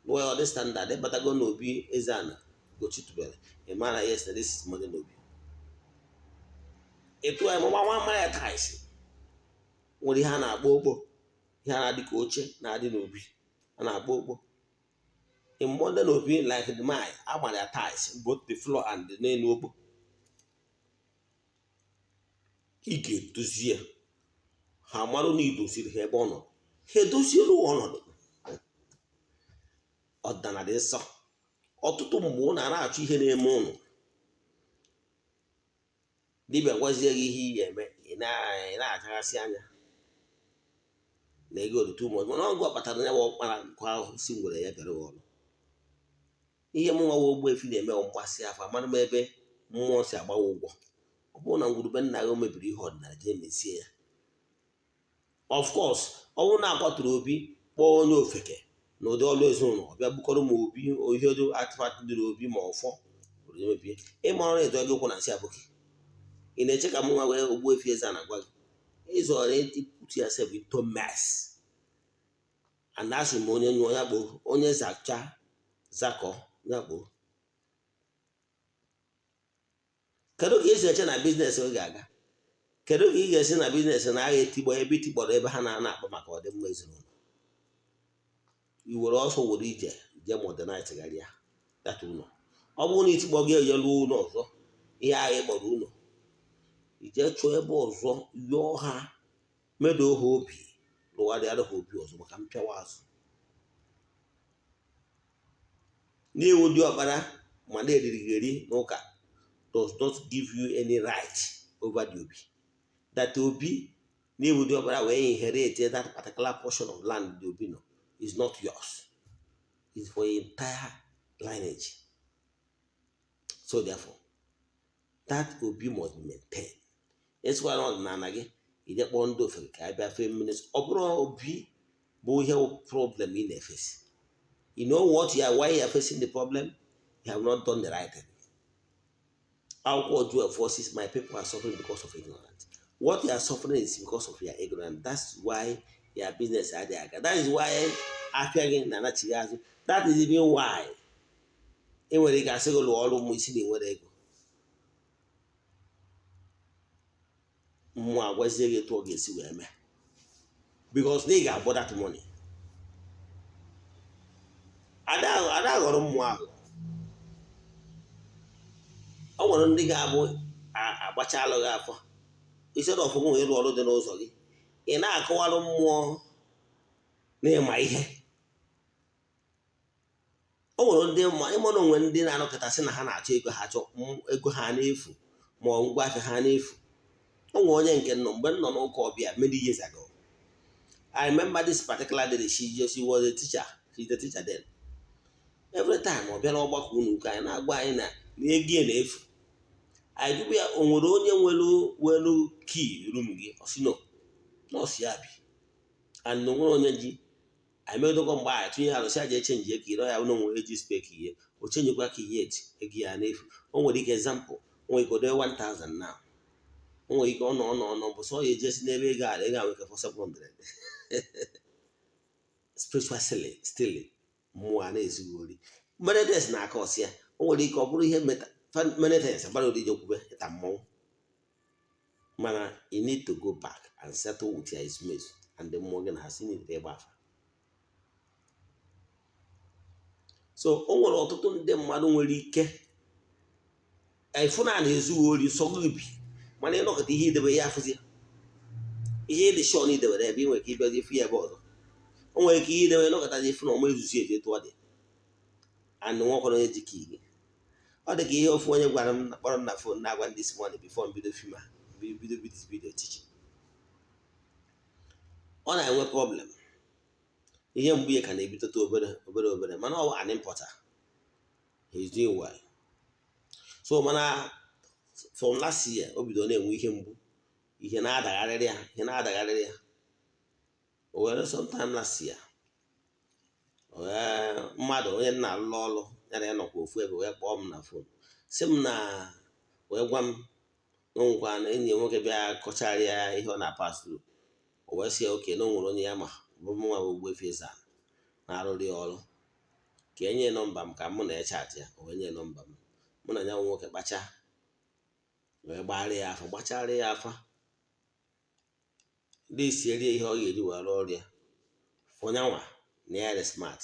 Well, this standard, ịbatago n'obi Eze-Ana Ugochitubelu, ị mara, yes, na this is modern obi. Etu anyị mama nwa mara ya tiles nwere ihe a na-akpọ okpo, ihe a na-adị ka oche na-adị n'obi a na-akpọ okpo. In modern obi like the mine, agbara ya tiles, both the floor and the n'elu okpo. Ị ga-edozi ya, ha marụ na idoziri ha ebe ọ nọ, ha edozielu ọnọdụ ọdịnala dị nsọ. Ọtụtụ mgbe ụnụ a na-achọ ihe na-eme ụnụ, dibịa gwazie gị ihe ị ga-eme, ị na-achaghasị anya na ego dị too much. Mana ọgụ kpatara ya bụ ọkpara nkụ ahụ si ngwere ya bịara ọrụ. Ihe mụ nwa Ogbuefi na-eme mgbasị afọ, amara m ebe mmụọ si agbawa ụgwọ. Ọ bụrụ na ngwurube nna gị mebiri ihe ọdịnala, jee mezie ya. Of course, ọ bụrụ na akwaturu obi, kpọọ onye ofeke na ụdị ọrụ ezinụlọ, ọ bịa bukọrọ ma obi ihe dị artifact dị n'obi ma ọfọ mebie, ịma ọrụ edo gị ụkwụ na nsị abụghị. Ị na-eche ka m nwa wee Ogbuefi Eze-Ana gwa gị ịzọrọ put yourself into mess. And asị m, onye nyụọ ya gboo, onye zacha zakọ ya gboo. Kedu ka esi eche na business gị ga-aga? Kedu ka ị ga-esi na business na agha etigbo ebe itikpọrọ ebe ha na-ana akpa maka ọdịmma ezinụlọ? I were ọsọ were ije jee modernize gharịa data ụlọ. Ọ bụrụ na itikpọ gị eje lụọ ụlọ ọzọ, ihe agha ịkpọrọ ụlọ, ije chọọ ebe ọzọ, yọọ ha, medo ha obi, lụgharịara ha obi ọzọ maka mpịawa azụ. N'iwu dị ọkpara ma na-eriri eri n'ụka does not give you any right over the obi. That obi n'iwu dị ọkpara wee inherit that particular portion of land the obi nọ is not yours. It's for your entire lineage. So therefore, that obi must be maintained. Esikwala ọdịnala gị ije kpọọ ndị ofeke ka a bịa fee mmiri. Ọ bụrụ obi bụ ihe problem ị na-efesi. You know what you are, why you are facing the problem? You have not done the right thing. Akwụkwọ 12:6, my people are suffering because of ignorance. What you are suffering is because of your ignorance. That's why your business adịghị aga. That is why afịa gị na-anachighị azụ. That is even why ị nwere ike asị gị lụọ ọrụ mmụọ isi na enwere ego. Mmụọ agwazie gị etu ọ ga-esi wee mee. Because na ị ga-agbọ that money. Ada ghọrọ mmụọ ahụ. Ọ nwere ndị ga-abụ agbachalụ gị afọ. Instead of nwe ịrụ ọrụ dị n'ụzọ gị, ị na-akọwarụ mmụọ na ịma ihe. O nwere ndị ịma na onwe ndị na-anọkọtasị na ha na-achọ ego, ha achọ ego ha n'efu ma ọ ngwa afịa ha n'efu. O nwere onye nke nọ mgbe m nọ n'ụka ọbịa many years ago. I remember this particular day, she was a teacher. She's a teacher then. Every time ọ bịa n'ọgbakọ unu ụka, anyị na-agwa anyị na ego ya na-efu. Anyị jụkwa ya, o nwere onye nwere key room gị? Ọ sị no, nọọsụ ya bi and o nwere onye ji. Anyị medokwa mgbe anyị tụnye arụsị aja echenji ego ire ya na onwere eji spek ihe o chenjikwa ka ihe eji ego ya n'efu. O nwere ike, example, o nwere ike o dee 1000 now. O nwere ike ọ nọ ọ nọ bụ sọ ya ejesi n'ebe ego a ego a nwere ike for 700. Spiritual stealing, mmụọ a na-ezughị ori. Many things na-aka ọsị ya. O nwere ike ọ bụrụ ihe many things agbara ụdị jekwube ịta mmọnwụ, mana you need to go back and settle with your ezumezu and the mmụọ gị na ha si need ịgba afa. So o nwere ọtụtụ ndị mmadụ nwere ike ịfụ na na-ezughị ori sọgụ bi, mana ịnọkọta ihe idebe ya afụzi ya. Ihe ịdị shọ na idebere ebe ị nwere ike ịbịazi ịfụ ya ebe ọzọ. O nwere ike ihe idebe ịnọkọtazi ịfụ na ọma ezuzi ezu etu ọ dị and nwakwara onye ji ka gị. Ọ dị ka ihe ofu onye gwara m, kpọrọ m na phone na-agwa ndị this morning before m bido film a, bido this video teaching. Ọ na-enwe problem ihe mgbu ya ka na-ebidote obere obere obere, mana ọ an importer, he is doing well. So mana from last year o bidoro na-enwe ihe mgbu, ihe na-adagharịrị ya, ihe na-adagharịrị ya. O were sometime last year, mmadụ onye nna alụlụ ọlụ ya na ya nọkwa ofu ebe wee kpọọ m na phone sị m na Wee gwa m na o nwekwa na enyi ya nwoke bịa kọchara ya ihe ọ na-pass through. O wee sị ya oke na o nwere onye ya ma bụ mụnwa bụ Ogbuefi Eze-Ana na-arụrụ ya ọrụ, ka enye nọmba m ka mụ na ya chat ya. O wee nye nọmba m, mụ na ya nwoke kpacha wee gbara ya afa, gbachara ya afa, ndị sierie ihe ọ ga-eji wee rụọ ọrụ ya. Fọnyanwa na ya dị smart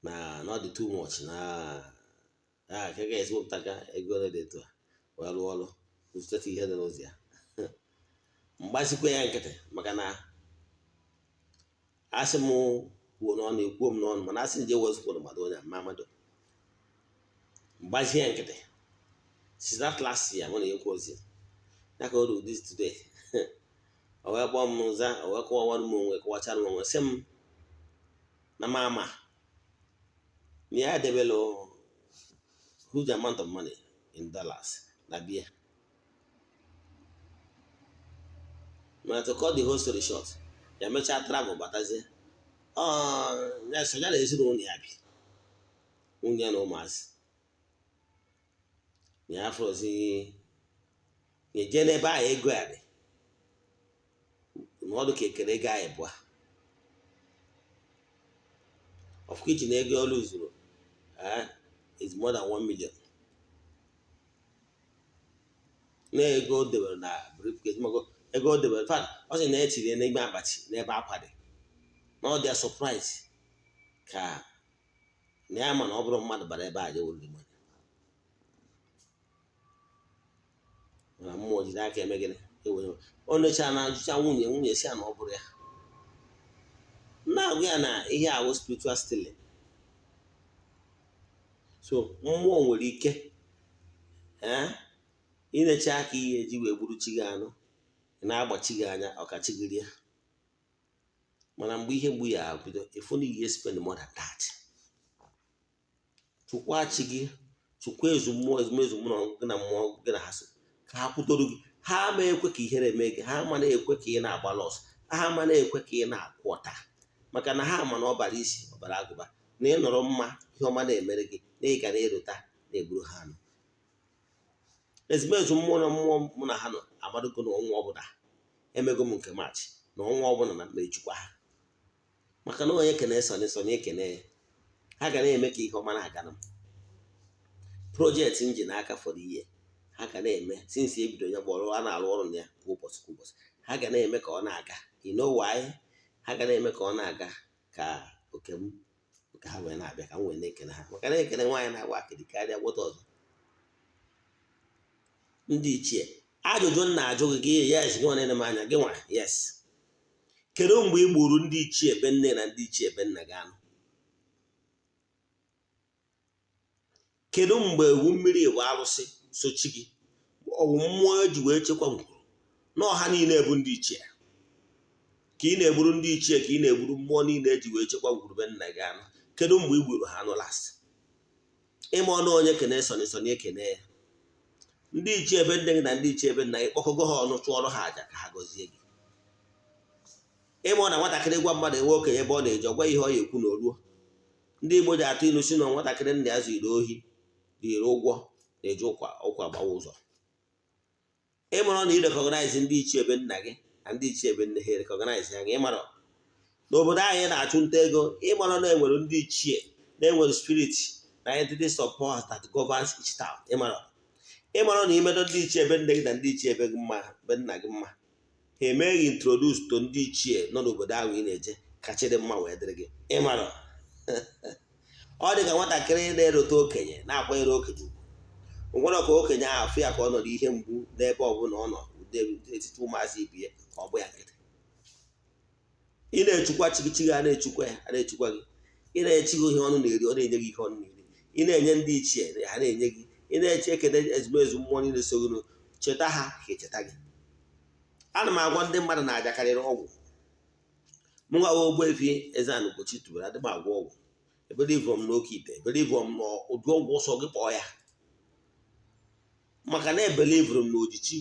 na ọ dị too much na a ka ga-esi wepụta ego ole dị etu a wee rụọ ọrụ zụtata ihe dị n'ụzọ ya. Mgbazikwa ya nkịtị, maka na asị m kwuo n'ọnụ, ekwuo m n'ọnụ, mana asị nje wezụkwuru mmadụ onye ma mmadụ. Mgbazie ya nkịtị. Since that last year, mụ na ekwu ozi ya ka o ruru this today, o wee kpọọ m za, o wee kọwara m onwe, kọwachara m onwe, sị m na m ama na ya debelu huge amount of money in dollars na bia. Mana to cut the whole story short, ya mechaa travel batazie, ya so ya na ezinụlọ ya bi, nwunye ya na ụmụazị ya afọzi, ya jee n'ebe ahụ ego ya dị na ọdụ ka ekere ego ahụ bụa of which na ego ọlụ zuru is more than 1 million na ego o debere na briefcase, maka ego o debere. In fact, ọ sị na etiri ya n'ime akpati n'ebe akwa dị, na ọ dị ya surprise ka na ya ma na ọ bụrụ mmadụ bara ebe a je were money. Mana mmụọ jiri aka eme gịnị? O nechaa na ajụcha nwunye, nwunye si ya na ọ bụrụ ya na-agwa ya na ihe awụ spiritual stealing. So mmụọ nwere ike inecha aka ihe eji wee gburu chi gị anụ na-agbachi gị anya ọkachi gị rie. Mana mgbe ihe mgbu ya bido, ịfụ na ihe spend more than that. Chukwa chi gị, chukwa ezu mmụọ, ezumezu mmụọ gị na mmụọ gị na ha so ka ha kwudoro gị. Ha ama ekwe ka ihere eme gị, ha ama na-ekwe ka ị na-agba lọs, ha ama na-ekwe ka ị na-akwụ ọta, maka na ha ama na ọbara isi ọbara agụba na ị nọrọ mma, ihe ọma na-emere gị na ị ga na-erota na-egburu ha anụ. Ezumezu mmụọ na mmụọ mụ na ha nọ amadogo na ọnwa ọbụla emego m nke Maachị na ọnwa ọbụla na mkpechukwa ha, maka na onye kene sọnị sọnị ekene ya, ha ga na-eme ka ihe ọma na-aga m. Projekti m ji n'aka fọrọ ihe ha ga na-eme since ebido ya bụ ọrụ a na-arụ ọrụ na ya kwa ụbọchị kwa ụbọchị, ha ga na-eme ka ọ na-aga. You know why? Ha ga na-eme ka ọ na-aga ka oke m ka ha wee na-abịa ka m wee na-ekene ha, maka na ekene nwaanyị na-agba akịrị karịa gwọta ọzọ. Ndị ichie, ajụjụ m na-ajụ gị, yes, gị nwa na-ene m anya gị nwa, yes, kedu mgbe ị gburu ndị ichie be nne na ndị ichie be nna gị anụ? Kedu mgbe ewu mmiri bụ arụsị sochi gị, ọwụ mmụọ eji wee chekwa ngwuru na ọha niile bụ ndị ichie? Ka ị na-egburu ndị ichie, ka ị na-egburu mmụọ niile eji wee chekwa ngwuru be nna gị anụ, kedu mgbe ị gburu ha anụ last? Ịma ọnụ onye kene sọnị sọnị ekene ya. Ndị ichie ebe nne gị na ndị ichie ebe nna gị, kpọkọgo ha ọnụ chụọrọ ha àjà ka ha gọzie gị. Ịma na nwatakịrị gwa mmadụ enwe okenye ebe ọ na-eje, ọgwa ihe ọ ya ekwu na oruo. Ndị Igbo ji atụ ilu si na nwatakịrị nna ya ziri ohi dịrị ụgwọ na-eji ụkwa ụkwa gbawa ụzọ. Ịmara na ị recognize ndị ichie ebe nna gị na ndị ichie ebe nne ha, recognize ya. Ịmara n'obodo anyị na-achụ nta ego, ịmara na enwere ndị ichie, na enwere spirit na entities of powers that governs each town. Ịmara na imedo ndị ichie ebe nne gị na ndị ichie ebe gị mma, be nna gị mma, ha emeghị introduce to ndị ichie nọ n'obodo ahụ ị na-eje ka chi dị mma wee dịrị gị. Ịmara ọ dị ka nwatakịrị na-erote okenye na-akwanyere okenye ugwu, nwere ka okenye ahụ afụ ya ka ọ nọrọ ihe mgbu n'ebe ọbụla ọ nọ etiti ụmụazị ibie ka ọ bụ ya nkịtị. Ị na-echukwa chi gị, a na-echukwa ya, a na-echukwa gị. Ị na-echi gị ihe ọnụ na-eri, ọ na-enye gị ihe ọnụ na-eri. Ị na-enye ndị ichie, ha na-enye gị. Ị na-eche ekele ezumezu mmụọ niile so gị, cheta ha ka echeta gị. Ana m agwa ndị mmadụ na aja karịrị ọgwụ. Mụ nwa Ogbuefi Eze-Ana Ugochi tubelu adị m agwọ ọgwụ. Ebelieve m n'oke ite, ebelieve m n'ụdị ọgwụ ọsọ gị kpọọ ya, maka na ebelivuru m na ojichi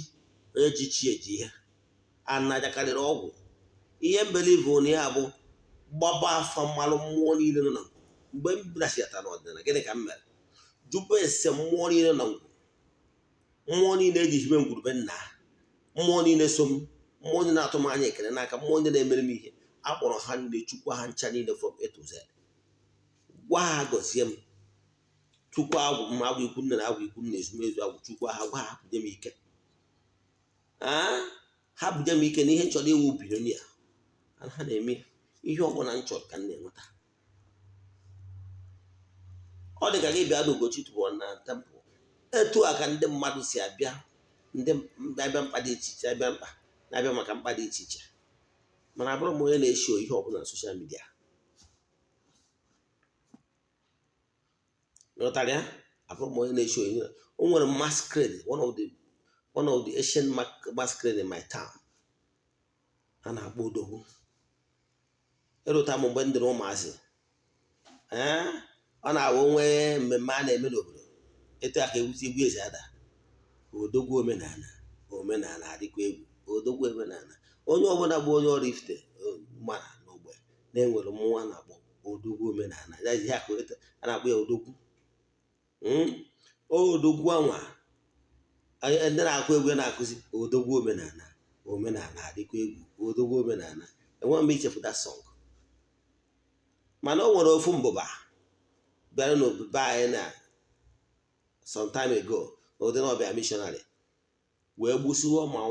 onye ji chi eji ihe ana aja karịrị ọgwụ. Ihe mbelivu na ya bụ gbaba afa mmalụ mmụọ niile nọ na ngwuru. Mgbe m bịachitara n'ọdịnala, gịnị ka m mere? Jụba ese mmụọ niile na ngwuru. Mmụọ niile eji hibe ngwurube nna, mmụọ niile so m, mmụọ niile na-atụ m anya ekele n'aka, mmụọ ndị na-emere m ihe, akpọrọ ha niile, chukwu ha ncha niile from A to Z, gwa ha gọzie m. Chukwu agwụ m, agwụ ikwu nne na agwụ ikwu nna, ezumezu agwụ, chukwu ha, gwa ha bunye m ike, ha bunye m ike na ihe m chọrọ iwu billionaire. Ha na-eme ihe ọbụla m chọrọ ka m na-enweta. Ọ dị ka gị bịa n'Ugochi tụbọrọ na temple. Etu a ka ndị mmadụ si abịa, ndị na-abịa mkpa dị iche iche, abịa mkpa, na-abịa maka mkpa dị iche iche. Mana abụrụ m onye na-esho ihe ọbụla na social media. Ghọtara ya? Abụrụ m onye na-esho ihe. O nwere masquerade, one of the ancient masquerade in my town a na-akpọ Odogwu. Erota m mgbe m dịrị ụmụazị, ee, ọ na-awụ nwee mmemme a na-eme n'obodo, etu a ka ewusi egwu ezi ada: "Odogwu omenala, omenala adịkwa egwu, odogwu omenala." Onye ọbụla bụ onye Oraifite mara n'ogbe na-enwere mmụọ a na-akpọ odogwu omenala ya. Ihe a na-akpọ ya odogwu, odogwu anwa ndị na-akụ egwu na-akụzi odogwu omenala, omenala adịkwa egwu, odogwu omenala. Enweghị m ichefu that song. Mana o nwere ofu mbụba bịara n'obodo anyị na some time ago, n'ụdị na ọbịa missionary, wee gbusiwo ma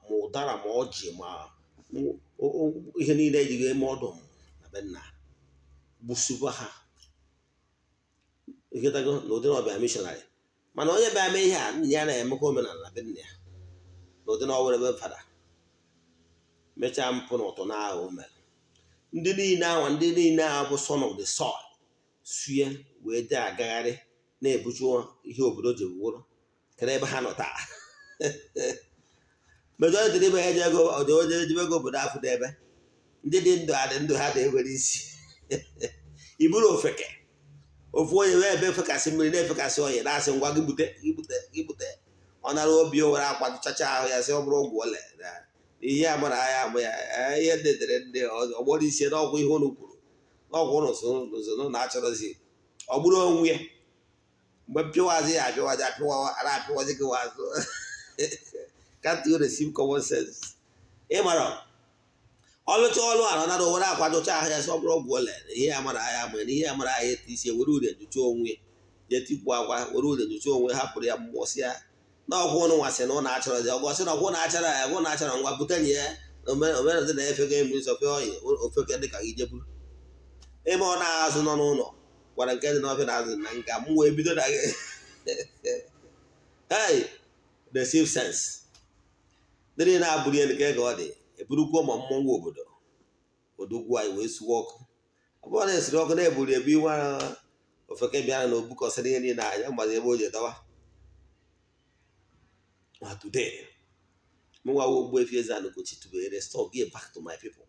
ụdara, ma ọjị, ma ihe niile ejighị eme ọdụ na be nna, gbusiwa ha nkịtago n'ụdị na ọbịa missionary. Mana onye bịa mee ihe a, nna ya na-emekwa omenala na be nna ya, n'ụdị na ọwere ebe fada mechaa mpụ na ụtọ na agha o mere. Ndị niile ahụ, ndị niile ahụ bụ son of the soil sue wee dị agagharị na-ebuchu ihe obodo ji wụrụ. Kedu ebe ha nọ taa? Majority n'ime ha ejego ejebego obodo afọ n'ebe ndị dị ndụ adị ndụ ha dị enwere isi iburu ofeke. Ofu onye wee ebe efekasị mmiri, na-efekasị oyi, na-asị, "Ngwa gị bute, gị bute, gị bute." Ọ nara obi, o were akwa chacha ahụ ya, sị ọ bụrụ ọgwụ ole na ihe a mara ya amụ ya. Ihe ndị dere ndị ọgbọrọ isi n'ọgwụ, ihe unu kwuru n'ọgwụ ụnụ so na achọrọzi ọ bụrụ onwe ya. Mgbe mpịawazi ya apịawazi, apịawa ara apịawazi gị wazụ. Can't you receive common sense? Ị mara ọlụcha ọlụ a nara were akwa jụcha ahụ ya, sị ọ bụrụ ọgwụ ole na ihe ya mara ya amụ ya, na ihe ya mara ya eti isi, were ure jụcha onwe ya, jee tikwu akwa, were ure jụcha onwe, hapụrụ ya mmụọ, si ya na ọgwụ ụnụ nwasị na ụnụ achọrọzi ọgwụ, sị na ọgwụ na-achara ya, ọgwụ na-achara, ngwa bute nye ya. Na omenala na-efego mmiri sọfe oyi ofeke dị ka gị jeburu ebe ọ na-azụ nọ n'ụlọ gwara nke dị n'ọfịa na azụ na nga m wee bido na hey, receive sense. Ndị niile na-abụrụ ya nke ka ọ dị eburukwuo ma mmọnwụ obodo odogwu anyị wee suwe ọkụ. Ọ bụrụ na esiri ọkụ na-eburu ebu iwe ofeke bịara na obukọsịrị ihe niile anya mgbazi ebe o ji dọwa. Ma today, mụnwa wo Ogbuefi Eze-Ana Ugochi tubelu restore give back to my people.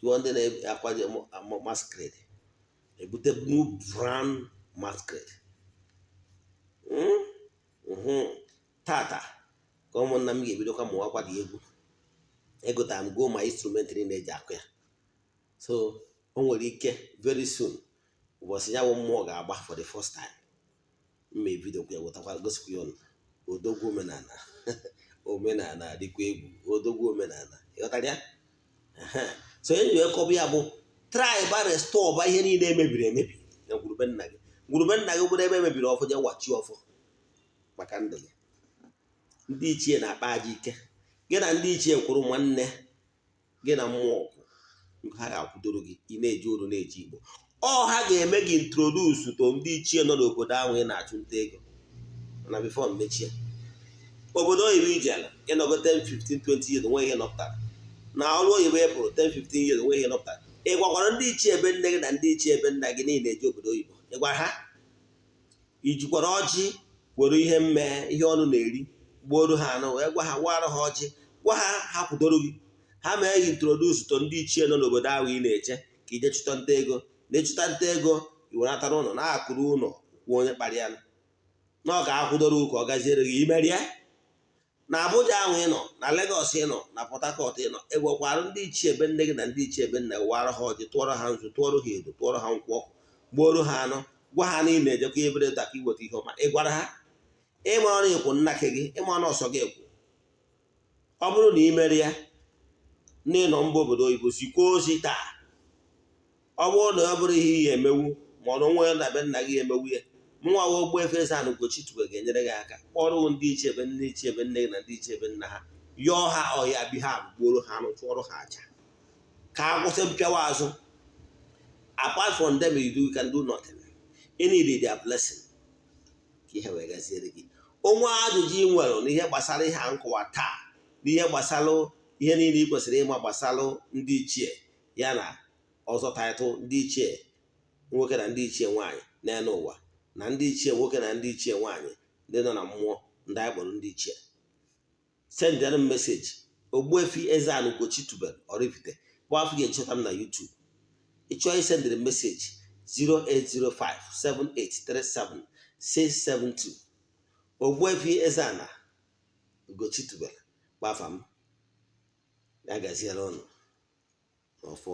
Jụọ ndị na-akwaje masquerade, ebute new brand masquerade. Tata ka ụmụnna m ga-ebidokwa mụwakwa dị egwu. Egotara m go ma instrument niile eji akụ ya, so o nwere ike very soon, ụbọchị ya bụ mmụọ ga-agba for the first time, mma ebidokwa ya, wetakwa, gosikwa ya ụnụ. Odogwu omenala, omenala adịkwa egwu, odogwu omenala. Ịghọtara ya? So enyi wee kọbụ ya bụ try ba restore ba ihe niile emebiri emebi na ngwurube nna gị. Ngwurube nna gị bụrụ ebe emebiri ọfọ, je wachi ọfọ maka ndụ gị. Ndị ichie na-akpa aja ike. Gị na ndị ichie kwuru nwanne gị na mmụọ kwụ, ha ga-akwụdoro gị. Ị na-eji olu na-eji igbo, ọ ha ga-eme gị introduce to ndị ichie nọ n'obodo ahụ ị na-achụ nta ego. Mana before mmechie, obodo oyibo ijele ịnọgo 10, 15, 20 years, onwe ihe nọpụtara na ọrụ oyibo ị pụrụ 10, 15 years, onwe ihe nọpụtara. Ị gwakwara ndị ichie ebe nne gị na ndị ichie ebe nna gị niile eji obodo oyibo? Ị gwara ha? Ijikwara ọjị were ihe mmee ihe ọnụ na-eri gbuoro ha anụ, wee gwa ha, wara ha ọjị, gwa ha ha kwudoro gị, ha mee gị introduce to ndị ichie nọ n'obodo ahụ ị na-eche ka ije chụta nta ego? Na ịchụta nta ego, i weratara ụlọ na-akụrụ ụlọ kwuo onye kpara ya na ọ ga-akwụdoro ka ọ gaziere gị imerie na Abuja ahụ ị nọ, na Lagos ị nọ, na Port Harcourt ị nọ. Ị gwakwara ndị ichie ebe nne gị na ndị ichie ebe nna gị, wara ha ọjị, tụọrọ ha nzu, tụọrọ ha edo, tụọrọ ha nkwụ ọkụ, gbuoro ha anụ, Gwa ha na ị na-ejekwa ebere ka iweta ihe ọma. Ị gwara ha ịma ọrụ ịkwụ nnake gị, ịma ọnụ ọsọ gị ekwu. Ọ bụrụ na ị mere ya n'ịnọ mba obodo oyibo, zikwa ozi taa. Ọ bụrụ na ọ bụrụ ihe iyi emewu, ma ọ na onwe ya na be nna gị emewu ya, mụnwa wa Ogbuefi Eze-Ana Ugochi tubelu ga-enyere gị aka kpọrọ ndị ichie ebe nne, ichie ebe nne gị na ndị ichie ebe nna ha, yọọ ha ọhịa bi ha, gbuoro ha anụ, chụọrọ ha aja ka a kwụsị mpịawa azụ. Apart from them, you can do nothing. You need their blessing ka ihe wee gaziere gị. Onwe ajụjụ ị nwere n'ihe gbasara ihe a nkụwa taa, n'ihe gbasara ihe niile ị kwesịrị ịma gbasara ndị ichie, ya na ọzọ taịtụ ndị ichie nwoke na ndị ichie nwaanyị n'elu ụwa, na ndị ichie nwoke na ndị ichie nwaanyị ndị nọ na mmụọ, ndị anyị kpọrọ ndị ichie, sendere m message. Ogbuefi Eze-Ana Ugochi tubelu Oraifite bụ afọ ga-echeta m na YouTube. Ị chọọ isendịrị message, 08057837672. Ogbuefi Eze-Ana Ugochi tubelu bụ afa m. Ya gaziere ụnụ n'ọfọ.